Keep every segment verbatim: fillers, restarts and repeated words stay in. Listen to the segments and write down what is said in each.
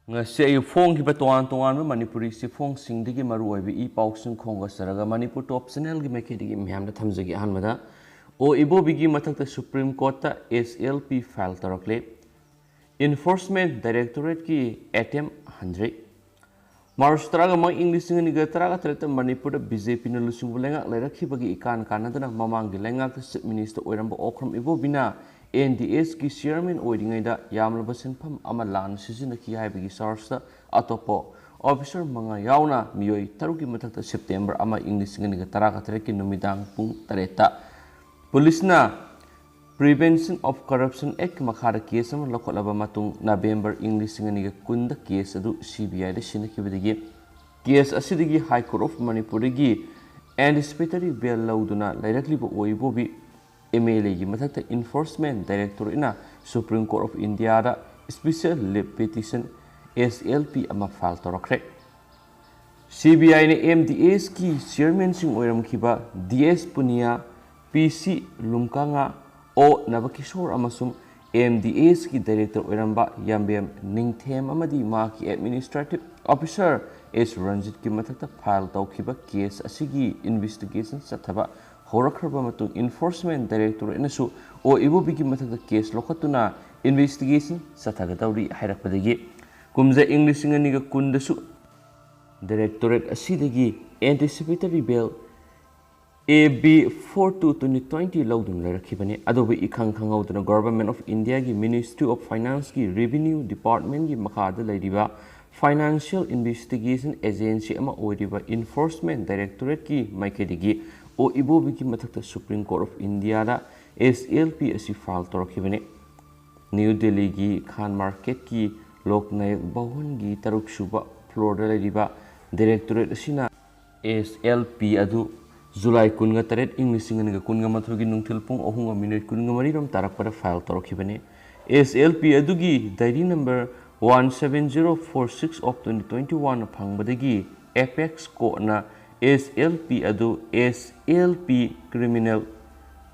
ꯉꯁꯤ ꯑꯌꯨꯛ ꯐꯣꯡꯈꯤꯕ ꯇꯣꯉꯥꯟ ꯇꯣꯉꯥꯟꯕ ꯃꯅꯤꯄꯨꯔꯤ ꯆꯦꯐꯣꯡꯁꯤꯡꯗꯒꯤ ꯃꯔꯨꯑꯣꯏꯕ ꯏ ꯄꯥꯎꯁꯤꯡ ꯈꯣꯝꯒꯠꯆꯔꯒ ꯃꯅꯤꯄꯨꯔ ꯇꯣꯞ ꯆꯦꯅꯦꯜꯒꯤ ꯃꯥꯏꯀꯩꯗꯒꯤ ꯃꯌꯥꯝꯗ ꯊꯝꯖꯒꯦ꯫ ꯑꯍꯥꯟꯕꯗ, ꯑꯣ ꯏꯕꯣꯕꯤꯒꯤ ꯃꯊꯛꯇ ꯁꯨꯄ꯭ꯔꯤꯝ ꯀꯣꯔꯠꯇ ꯑꯦꯁ ꯑꯦꯜ ꯄꯤ ꯐꯥꯏꯜ ꯇꯧꯔꯛꯂꯦ꯫ ꯏꯟꯐꯣꯔꯁꯃꯦꯟ ꯗꯥꯏꯔꯦꯛꯇꯣꯔꯦꯠꯀꯤ ꯑꯦꯇꯦꯝ ꯍꯟꯗ꯭ꯔꯦ꯫ ꯃꯥꯔꯆ ꯇꯔꯥꯃꯉꯥ, ꯏꯪ ꯂꯤꯁꯤꯡ ꯑꯅꯤꯒ ꯇꯔꯥꯇꯔꯦꯠꯇ ꯃꯅꯤꯄꯨꯔꯗ ꯕꯤ ꯖꯦ ꯄꯤꯅ ꯂꯨꯆꯤꯡꯕ ꯂꯩꯉꯥꯛ ꯂꯩꯔꯛꯈꯤꯕꯒꯤ ꯏꯀꯥꯟ ꯀꯥꯟꯅꯗꯅ ꯃꯃꯥꯡꯒꯤ ꯂꯩꯉꯥꯛꯇ ꯆꯤꯐ ꯃꯤꯅꯤꯁꯇꯔ ꯑꯣꯏꯔꯝꯕ ꯑꯣꯀ꯭ꯔꯝ ꯏꯕꯣꯕꯤꯅ ꯑꯦꯟ ꯗꯤ ꯑꯦꯁꯀꯤ ꯆꯤꯌꯔꯃꯦꯟ ꯑꯣꯏꯔꯤꯉꯩꯗ ꯌꯥꯝꯂꯕ ꯁꯦꯟꯐꯝ ꯑꯃ ꯂꯥꯟꯅ ꯁꯤꯖꯤꯟꯅꯈꯤ ꯍꯥꯏꯕꯒꯤ ꯆꯥꯔꯖꯇ ꯑꯇꯣꯞꯄ ꯑꯣꯐꯤꯁꯔ ꯃꯉꯥ ꯌꯥꯎꯅ ꯃꯤꯑꯣꯏ ꯇꯔꯨꯛꯀꯤ ꯃꯊꯛꯇ ꯁꯦꯞꯇꯦꯝꯕꯔ ꯑꯃ, ꯏꯪ ꯂꯤꯁꯤꯡ ꯑꯅꯤꯒ ꯇꯔꯥꯇꯔꯦꯠꯀꯤ ꯅꯨꯃꯤꯗꯥꯡ ꯄꯨꯡ ꯇꯔꯦꯠꯇ ꯄꯨꯂꯤꯁꯅ Prevention of Corruption Act ꯃꯈꯥꯗ ꯀꯦꯁ ꯑꯃ ꯂꯧꯈꯠꯂꯕ ꯃꯇꯨꯡ, ꯅꯕꯦꯝꯕꯔ ꯏꯪ ꯂꯤꯁꯤꯡ ꯑꯅꯤꯒ ꯀꯨꯟꯗ ꯀꯦꯁ ꯑꯗꯨ ꯁꯤ ꯕꯤ ꯑꯥꯏꯗ ꯁꯤꯟꯅꯈꯤꯕꯗꯒꯤ ꯀꯦꯁ ꯑꯁꯤꯗꯒꯤ High Court of ꯃꯅꯤꯄꯨꯔꯗꯒꯤ anticipatory bail ꯂꯧꯗꯨꯅ ꯂꯩꯔꯛꯂꯤꯕ ꯑꯣꯏꯕꯣꯕꯤ ꯑꯦꯝ ꯑꯦꯜ ꯑꯦꯒꯤ ꯃꯊꯛꯇ ꯏꯟꯐꯣꯔꯁꯃꯦꯟ ꯗꯥꯏꯔꯦꯛꯇꯣꯔꯦꯠꯅ ꯁꯨꯄ꯭ꯔꯤꯝ ꯀꯣꯔꯠ ꯑꯣꯐ ꯏꯟꯗꯤꯌꯥꯗ special leave petition S L P ꯑꯃ ꯐꯥꯏꯜ ꯇꯧꯔꯛꯈ꯭ꯔꯦ꯫ ꯁꯤ ꯕꯤ ꯑꯥꯏꯅ M D ꯑꯦꯁꯀꯤ ꯆꯤꯌꯔꯃꯦꯟꯁꯤꯡ ꯑꯣꯏꯔꯝꯈꯤꯕ D S Punia, ꯄꯤ ꯁꯤ ꯂꯨꯝꯀꯥꯉꯥ, ꯑꯣ ꯅꯕꯀꯤꯁꯣꯔ ꯑꯃꯁꯨꯡ ꯑꯦꯝ ꯗꯤ ꯑꯦꯁꯀꯤ ꯗꯥꯏꯔꯦꯛꯇꯔ ꯑꯣꯏꯔꯝꯕ ꯌꯥꯝꯕꯦꯝ ꯅꯤꯡꯊꯦꯝ ꯑꯃꯗꯤ ꯃꯍꯥꯛꯀꯤ ꯑꯦꯗꯃꯤꯅꯤꯁꯇ꯭ꯔꯦꯇꯤꯚ ꯑꯣꯐꯤꯁꯔ ꯑꯦꯁ ꯔꯟꯖꯤꯠꯀꯤ ꯃꯊꯛꯇ ꯐꯥꯏꯜ ꯇꯧꯈꯤꯕ ꯀꯦꯁ ꯑꯁꯤꯒꯤ ꯏꯟꯚꯦꯁꯇꯤꯒꯦꯁꯟ ꯆꯠꯊꯕ ꯍꯧꯔꯛꯈ꯭ꯔꯕ ꯃꯇꯨꯡ, ꯏꯟꯐꯣꯔꯁꯃꯦꯟ ꯗꯥꯏꯔꯦꯛꯇꯣꯔꯦꯠꯅꯁꯨ ꯑꯣ ꯏꯕꯣꯕꯤꯒꯤ ꯃꯊꯛꯇ ꯀꯦꯁ ꯂꯧꯈꯠꯇꯨꯅ ꯏꯟꯚꯦꯁꯇꯤꯒꯦꯁꯟ ꯆꯠꯊꯒꯗꯧꯔꯤ ꯍꯥꯏꯔꯛꯄꯗꯒꯤ ꯀꯨꯝꯖꯥ ꯏꯪ ꯂꯤꯁꯤꯡ ꯑꯅꯤꯒ ꯀꯨꯟꯗꯁꯨ ꯗꯥꯏꯔꯦꯛꯇꯣꯔꯦꯠ ꯑꯁꯤꯗꯒꯤ anticipatory bail A B four two twenty twenty ꯂꯧꯗꯨꯅ ꯂꯩꯔꯛꯈꯤꯕꯅꯤ꯫ ꯑꯗꯨꯕꯨ ꯏꯈꯪ ꯈꯪꯍꯧꯗꯅ Government of Indiaꯒꯤ Ministry of Financeꯀꯤ Revenue Departmentꯀꯤ ꯃꯈꯥꯗ ꯂꯩꯔꯤꯕ Financial Investigation Agency ꯑꯃ ꯑꯣꯏꯔꯤꯕ ꯏꯟꯐꯣꯔꯁꯃꯦꯟ ꯗꯥꯏꯔꯦꯛꯇꯣꯔꯦꯠꯀꯤ ꯃꯥꯏꯀꯩꯗꯒꯤ ꯑꯣ ꯏꯕꯣꯕꯤꯒꯤ ꯃꯊꯛꯇ ꯁꯨꯄ꯭ꯔꯤꯝ ꯀꯣꯔꯠ ꯑꯣꯐ ꯏꯟꯗꯤꯌꯥꯗ S L P ꯑꯁꯤ ꯐꯥꯏꯜ ꯇꯧꯔꯛꯈꯤꯕꯅꯤ꯫ ꯅ꯭ꯌꯨ ꯗꯦꯜꯂꯤꯒꯤ ꯈꯥꯟ ꯃꯥꯔꯀꯦꯠꯀꯤ ꯂꯣꯛ ꯅꯥꯌꯛ ꯚꯋꯟꯒꯤ ꯇꯔꯨꯛꯁꯨꯕ ꯐ꯭ꯂꯣꯔꯗ ꯂꯩꯔꯤꯕ ꯗꯥꯏꯔꯦꯛꯇꯣꯔꯦꯠ ꯑꯁꯤꯅ S L P ꯑꯗꯨ ꯖꯨꯂꯥꯏ ꯀꯨꯟꯒ ꯇꯔꯦꯠ, ꯏꯪ ꯂꯤꯁꯤꯡ ꯑꯅꯤꯒ ꯀꯨꯟꯒ ꯃꯥꯊꯣꯏꯒꯤ ꯅꯨꯡꯊꯤꯜ ꯄꯨꯡ ꯑꯍꯨꯝꯒ ꯃꯤꯅꯤꯠ ꯀꯨꯟꯒ ꯃꯔꯤꯔꯣꯝ ꯇꯥꯔꯛꯄꯗ ꯐꯥꯏꯜ ꯇꯧꯔꯛꯈꯤꯕꯅꯤ꯫ S L P ꯑꯗꯨꯒꯤ diary number one seven zero four six of twenty twenty one ꯐꯪꯕꯗꯒꯤ ꯑꯦꯄꯦꯛꯁ ꯀꯣꯔꯠꯅ S L P ꯑꯗꯨ S L P criminal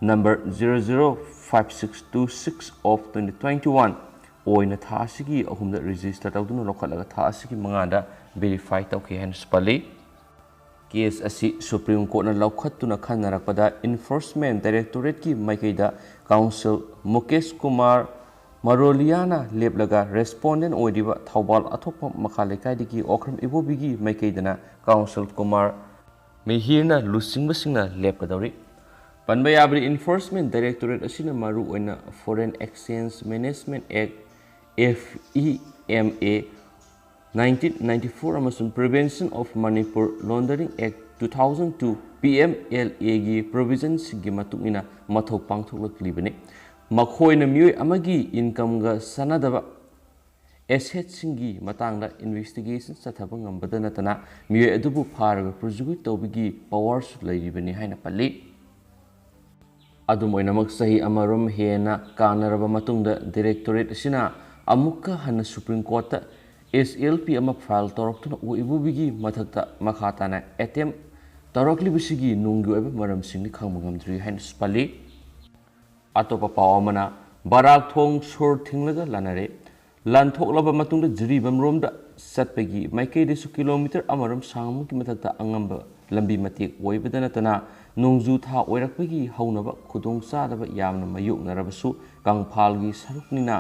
number zero zero five six two six of twenty twenty one ꯑꯣꯏꯅ ꯊꯥ ꯑꯁꯤꯒꯤ ꯑꯍꯨꯝꯗ register ꯇꯧꯗꯨꯅ ꯂꯧꯈꯠꯂꯒ ꯊꯥ ꯑꯁꯤꯒꯤ ꯃꯉꯥꯗ ꯚꯦꯔꯤꯐꯥꯏ ꯇꯧꯈꯤ ꯍꯥꯏꯅꯁꯨ ꯄꯜꯂꯤ꯫ ꯀꯦꯁ ꯑꯁꯤ ꯁꯨꯄ꯭ꯔꯤꯝ ꯀꯣꯔꯠꯅ ꯂꯧꯈꯠꯇꯨꯅ ꯈꯟꯅꯔꯛꯄꯗ ꯏꯟꯐꯣꯔꯁꯃꯦꯟ ꯗꯥꯏꯔꯦꯛꯇꯣꯔꯦꯠꯀꯤ ꯃꯥꯏꯀꯩꯗ ꯀꯥꯎꯟꯁꯤꯜ ꯃꯨꯀꯦꯁ ꯀꯨꯃꯥꯔ ꯃꯔꯣꯂꯤꯌꯥꯅ ꯂꯦꯞꯂꯒ ꯔꯦꯁꯄꯣꯟꯗꯦꯟ ꯑꯣꯏꯔꯤꯕ ꯊꯧꯕꯥꯜ ꯑꯊꯣꯛꯄ ꯃꯈꯥ ꯂꯩꯀꯥꯏꯗꯒꯤ ꯑꯣꯀ꯭ꯔꯝ ꯏꯕꯣꯕꯤꯒꯤ ꯃꯥꯏꯀꯩꯗꯅ ꯀꯥꯎꯟꯁꯤꯜ ꯀꯨꯃꯥꯔ ꯃꯤꯍꯤꯔꯅ ꯂꯨꯆꯤꯡꯕꯁꯤꯡꯅ ꯂꯦꯞꯀꯗꯧꯔꯤ꯫ ꯄꯟꯕ ꯌꯥꯕꯗꯤ ꯏꯟꯐꯣꯔꯁꯃꯦꯟ ꯗꯥꯏꯔꯦꯛꯇꯣꯔꯦꯠ ꯑꯁꯤꯅ ꯃꯔꯨꯑꯣꯏꯅ Foreign Exchange Management Act, F E M A, nineteen ninety-four ꯑꯃꯁꯨꯡ Prevention of Money Laundering Act, two thousand two, P M L Aꯒꯤ ꯄ꯭ꯔꯣꯚꯤꯖꯟꯁꯤꯡꯒꯤ ꯃꯇꯨꯡ ꯏꯟꯅ ꯃꯊꯧ ꯄꯥꯡꯊꯣꯛꯂꯛꯂꯤꯕꯅꯤ꯫ ꯃꯈꯣꯏꯅ ꯃꯤꯑꯣꯏ ꯑꯃꯒꯤ ꯏꯟꯀꯝꯒ ꯆꯥꯟꯅꯗꯕ ꯑꯦꯁꯦꯠꯁꯤꯡꯒꯤ ꯃꯇꯥꯡꯗ ꯏꯟꯚꯦꯁꯇꯤꯒꯦꯁꯟ ꯆꯠꯊꯕ ꯉꯝꯕꯗ ꯅꯠꯇꯅ ꯃꯤꯑꯣꯏ ꯑꯗꯨꯕꯨ ꯐꯥꯔꯒ ꯄ꯭ꯔꯣꯁꯤꯀ꯭ꯌꯨꯠ ꯇꯧꯕꯒꯤ ꯄꯋꯥꯔꯁꯨ ꯂꯩꯔꯤꯕꯅꯤ ꯍꯥꯏꯅ ꯄꯜꯂꯤ꯫ ꯑꯗꯨꯝ ꯑꯣꯏꯅꯃꯛ, ꯆꯍꯤ ꯑꯃꯔꯣꯝ ꯍꯦꯟꯅ ꯀꯥꯟꯅꯔꯕ ꯃꯇꯨꯡꯗ ꯗꯥꯏꯔꯦꯛꯇꯣꯔꯦꯠ ꯑꯁꯤꯅ ꯑꯃꯨꯛꯀ ꯍꯟꯅ ꯁꯨꯄ꯭ꯔꯤꯝ ꯀꯣꯔꯠꯇ ꯑꯦꯁ ꯑꯦꯜ ꯄꯤ ꯑꯃ ꯐꯥꯏꯜ ꯇꯧꯔꯛꯇꯨꯅ ꯑꯣ ꯏꯕꯣꯕꯤꯒꯤ ꯃꯊꯛꯇ ꯃꯈꯥ ꯇꯥꯅ ꯑꯦꯇꯦꯝ ꯇꯧꯔꯛꯂꯤꯕꯁꯤꯒꯤ ꯅꯨꯡꯒꯤ ꯑꯣꯏꯕ ꯃꯔꯝꯁꯤꯡꯗꯤ ꯈꯪꯕ ꯉꯝꯗ꯭ꯔꯤ ꯍꯥꯏꯅꯁꯨ ꯄꯜꯂꯤ꯫ ꯑꯇꯣꯞꯄ ꯄꯥꯎ ꯑꯃꯅ, ꯕꯔꯥꯛ ꯊꯣꯡ ꯁꯣꯔ ꯊꯤꯡꯂꯒ ꯂꯥꯟꯅꯔꯦ꯫ ꯂꯥꯟꯊꯣꯛꯂꯕ ꯃꯇꯨꯡꯗ ꯖꯤꯔꯤꯕꯥꯝ ꯔꯣꯝꯗ ꯆꯠꯄꯒꯤ ꯃꯥꯏꯀꯩꯗꯁꯨ ꯀꯤꯂꯣꯃꯤꯇꯔ ꯑꯃꯔꯣꯝ ꯁꯥꯡꯕꯒꯤ ꯃꯊꯛꯇ ꯑꯉꯝꯕ ꯂꯝꯕꯤ ꯃꯇꯦꯛ ꯑꯣꯏꯕꯗ ꯅꯠꯇꯅ, ꯅꯣꯡꯖꯨ ꯊꯥ ꯑꯣꯏꯔꯛꯄꯒꯤ ꯍꯧꯅꯕ ꯈꯨꯗꯣꯡꯆꯥꯗꯕ ꯌꯥꯝꯅ ꯃꯥꯌꯣꯛꯅꯔꯕꯁꯨ, ꯀꯪꯐꯥꯜꯒꯤ ꯁꯔꯨꯛꯅꯤꯅ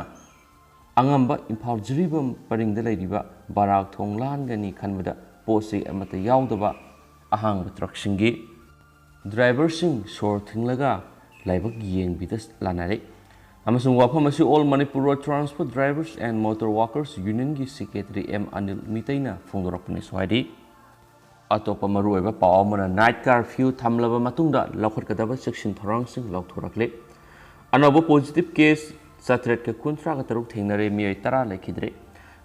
ꯑꯉꯝꯕ ꯏꯝꯐꯥꯜ ꯖꯤꯔꯤꯕꯥꯝ ꯄꯔꯤꯡꯗ ꯂꯩꯔꯤꯕ ꯕꯔꯥꯛ ꯊꯣꯡ ꯂꯥꯟꯒꯅꯤ ꯈꯟꯕꯗ ꯄꯣꯠ ꯆꯩ ꯑꯃꯠꯇ ꯌꯥꯎꯗꯕ ꯑꯍꯥꯡꯕ ꯇ꯭ꯔꯛꯁꯤꯡꯒꯤ ꯗ꯭ꯔꯥꯏꯚꯔꯁꯤꯡ ꯁꯣꯔ ꯊꯤꯡꯂꯒ ꯂꯥꯏꯕꯛ ꯌꯦꯡꯕꯤꯗ ꯂꯥꯟꯅꯔꯦ꯫ ꯑꯃꯁꯨꯡ ꯋꯥꯐꯝ ꯑꯁꯤ All Manipur Road Transport Drivers and Motor Workers Unionꯒꯤ ꯁꯦꯀ꯭ꯔꯦꯇꯔꯤ ꯑꯦꯝ ꯑꯅꯤꯜ ꯃꯤꯇꯩꯅ ꯐꯣꯡꯗꯣꯔꯛꯄꯅꯤꯁꯨ ꯍꯥꯏꯔꯤ꯫ ꯑꯇꯣꯞꯄ ꯃꯔꯨꯑꯣꯏꯕ ꯄꯥꯎ ꯑꯃꯅ, ꯅꯥꯏꯠ ꯀꯥꯔꯐ꯭ꯌꯨ ꯊꯝꯂꯕ ꯃꯇꯨꯡꯗ ꯂꯧꯈꯠꯀꯗꯕ ꯆꯦꯛꯁꯤꯟ ꯊꯧꯔꯥꯡꯁꯤꯡ ꯂꯥꯎꯊꯣꯔꯛꯂꯦ꯫ ꯑꯅꯧꯕ ꯄꯣꯖꯤꯇꯤꯚ ꯀꯦꯁ ꯆꯥꯇ꯭ꯔꯦꯠꯀ ꯀꯨꯟꯊ꯭ꯔꯥꯒ ꯇꯔꯨꯛ ꯊꯦꯡꯅꯔꯦ, ꯃꯤꯑꯣꯏ ꯇꯔꯥ ꯂꯩꯈꯤꯗ꯭ꯔꯦ꯫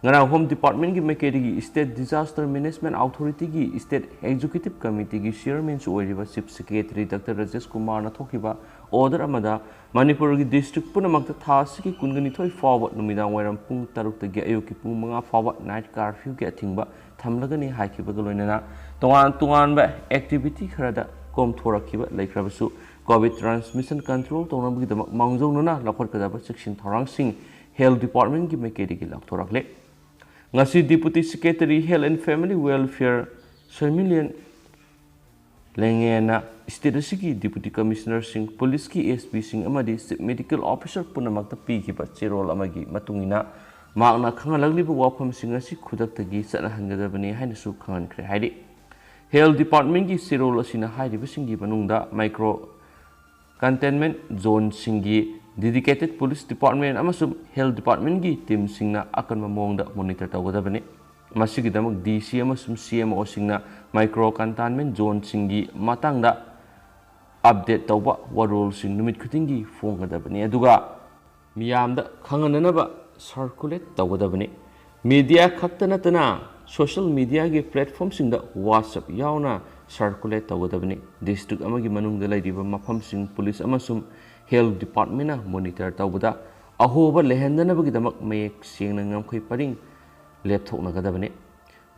ꯉꯔꯥꯡ ꯍꯣꯝ ꯗꯤꯄꯥꯔꯠꯃꯦꯟꯒꯤ ꯃꯥꯏꯀꯩꯗꯒꯤ ꯁ꯭ꯇꯦꯠ ꯗꯤꯖꯥꯁꯇꯔ ꯃꯦꯅꯦꯖꯃꯦꯟ ꯑꯣꯊꯣꯔꯤꯇꯤꯒꯤ ꯁ꯭ꯇꯦꯠ ꯑꯦꯛꯖꯤꯀ꯭ꯌꯨꯇꯤꯚ ꯀꯃꯤꯇꯤꯒꯤ ꯆꯤꯌꯔꯃꯦꯟꯁꯨ ꯑꯣꯏꯔꯤꯕ ꯆꯤꯐ ꯁꯦꯀ꯭ꯔꯦꯇꯔꯤ ꯗꯥꯛꯇꯔ ꯔꯥꯖꯦꯁ ꯀꯨꯃꯥꯔꯅ ꯊꯣꯛꯈꯤꯕ ꯑꯣꯔꯗꯔ ꯑꯃꯗ ꯃꯅꯤꯄꯨꯔꯒꯤ ꯗꯤꯁꯇ꯭ꯔꯤꯛ ꯄꯨꯝꯅꯃꯛꯇ ꯊꯥ ꯑꯁꯤꯒꯤ ꯀꯨꯟꯒ ꯅꯤꯊꯣꯏ ꯐꯥꯎꯕ ꯅꯨꯃꯤꯗꯥꯡ ꯋꯥꯏꯔꯝ ꯄꯨꯡ ꯇꯔꯨꯛꯇꯒꯤ ꯑꯌꯨꯛꯀꯤ ꯄꯨꯡ ꯃꯉꯥ ꯐꯥꯎꯕ ꯅꯥꯏꯠ ꯀꯥꯔꯐ꯭ꯌꯨꯒꯤ ꯑꯊꯤꯡꯕ ꯊꯝꯂꯒꯅꯤ ꯍꯥꯏꯈꯤꯕꯒ ꯂꯣꯏꯅꯅ ꯇꯣꯉꯥꯟ ꯇꯣꯉꯥꯟꯕ ꯑꯦꯛꯇꯤꯚꯤꯇꯤ ꯈꯔꯗ ꯀꯣꯝꯊꯣꯔꯛꯈꯤꯕ ꯂꯩꯈ꯭ꯔꯕꯁꯨ, ꯀꯣꯚꯤꯗ ꯇ꯭ꯔꯥꯟꯁꯃꯤꯁꯟ ꯀꯟꯇ꯭ꯔꯣꯜ ꯇꯧꯅꯕꯒꯤꯗꯃꯛ ꯃꯥꯡꯖꯧꯅꯅ ꯂꯧꯈꯠꯀꯗꯕ ꯆꯦꯛꯁꯤꯟ ꯊꯧꯔꯥꯡꯁꯤꯡ Health Department ꯀꯤ ꯃꯥꯏꯀꯩꯗꯒꯤ ꯂꯥꯎꯊꯣꯔꯛꯂꯦ꯫ ꯉꯁꯤ Deputy Secretary Health and Family Welfare ꯁꯣꯏꯃꯤꯂꯦꯟ ꯂꯦꯡꯉꯦꯅ state ꯑꯁꯤꯒꯤ Deputy Commissioner ꯁꯤꯡ, police ꯀꯤ S P ꯁꯤꯡ ꯑꯃꯗꯤ Chief Medical Officer ꯄꯨꯝꯅꯃꯛꯇ ꯄꯤꯈꯤꯕ ꯆꯦꯔꯣꯜ ꯑꯃꯒꯤ ꯃꯇꯨꯡ ꯏꯟꯅ, ꯃꯍꯥꯛꯅ ꯈꯪꯍꯜꯂꯛꯂꯤꯕ ꯋꯥꯐꯝꯁꯤꯡ ꯑꯁꯤ ꯈꯨꯗꯛꯇꯒꯤ ꯆꯠꯅꯍꯟꯒꯗꯕꯅꯤ ꯍꯥꯏꯅꯁꯨ ꯈꯪꯍꯟꯈ꯭ꯔꯦ꯫ ꯍꯥꯏꯗꯤ, Health Department ꯀꯤ ꯆꯦꯔꯣꯜ ꯑꯁꯤꯅ ꯍꯥꯏꯔꯤꯕꯁꯤꯡꯒꯤ ꯃꯅꯨꯡꯗ micro containment zone ꯁꯤꯡꯒꯤ dedicated police department ꯑꯃꯁꯨꯡ Health Department ꯀꯤ team ꯁꯤꯡꯅ ꯑꯀꯟꯕ ꯃꯑꯣꯡꯗ monitor ꯇꯧꯒꯗꯕꯅꯤ꯫ ꯃꯁꯤꯒꯤꯗꯃꯛ D C ꯑꯃꯁꯨꯡ C M O ꯁꯤꯡꯅ micro containment zone ꯁꯤꯡꯒꯤ ꯃꯇꯥꯡꯗ update ꯇꯧꯕ ꯋꯥꯔꯣꯜꯁꯤꯡ ꯅꯨꯃꯤꯠ ꯈꯨꯗꯤꯡꯒꯤ ꯐꯣꯡꯒꯗꯕꯅꯤ, ꯑꯗꯨꯒ ꯃꯤꯌꯥꯝꯗ ꯈꯪꯍꯟꯅꯅꯕ circulate ꯇꯧꯒꯗꯕꯅꯤ꯫ Media ꯈꯛꯇ ꯅꯠꯇꯅ social media ꯒꯤ platform ꯁꯤꯡꯗ WhatsApp ꯌꯥꯎꯅ circulate ꯇꯧꯒꯗꯕꯅꯤ꯫ District ꯑꯃꯒꯤ ꯃꯅꯨꯡꯗ ꯂꯩꯔꯤꯕ ꯃꯐꯝꯁꯤꯡ police ꯑꯃꯁꯨꯡ Health Department ꯅ monitor ꯇꯧꯕꯗ ꯑꯍꯣꯕ ꯂꯩꯍꯟꯗꯅꯕꯒꯤꯗꯃꯛ ꯃꯌꯦꯛ ꯁꯦꯡꯅ ꯉꯝꯈꯩ ꯄꯔꯤꯡ ꯂꯦꯞꯊꯣꯛꯅꯒꯗꯕꯅꯤ꯫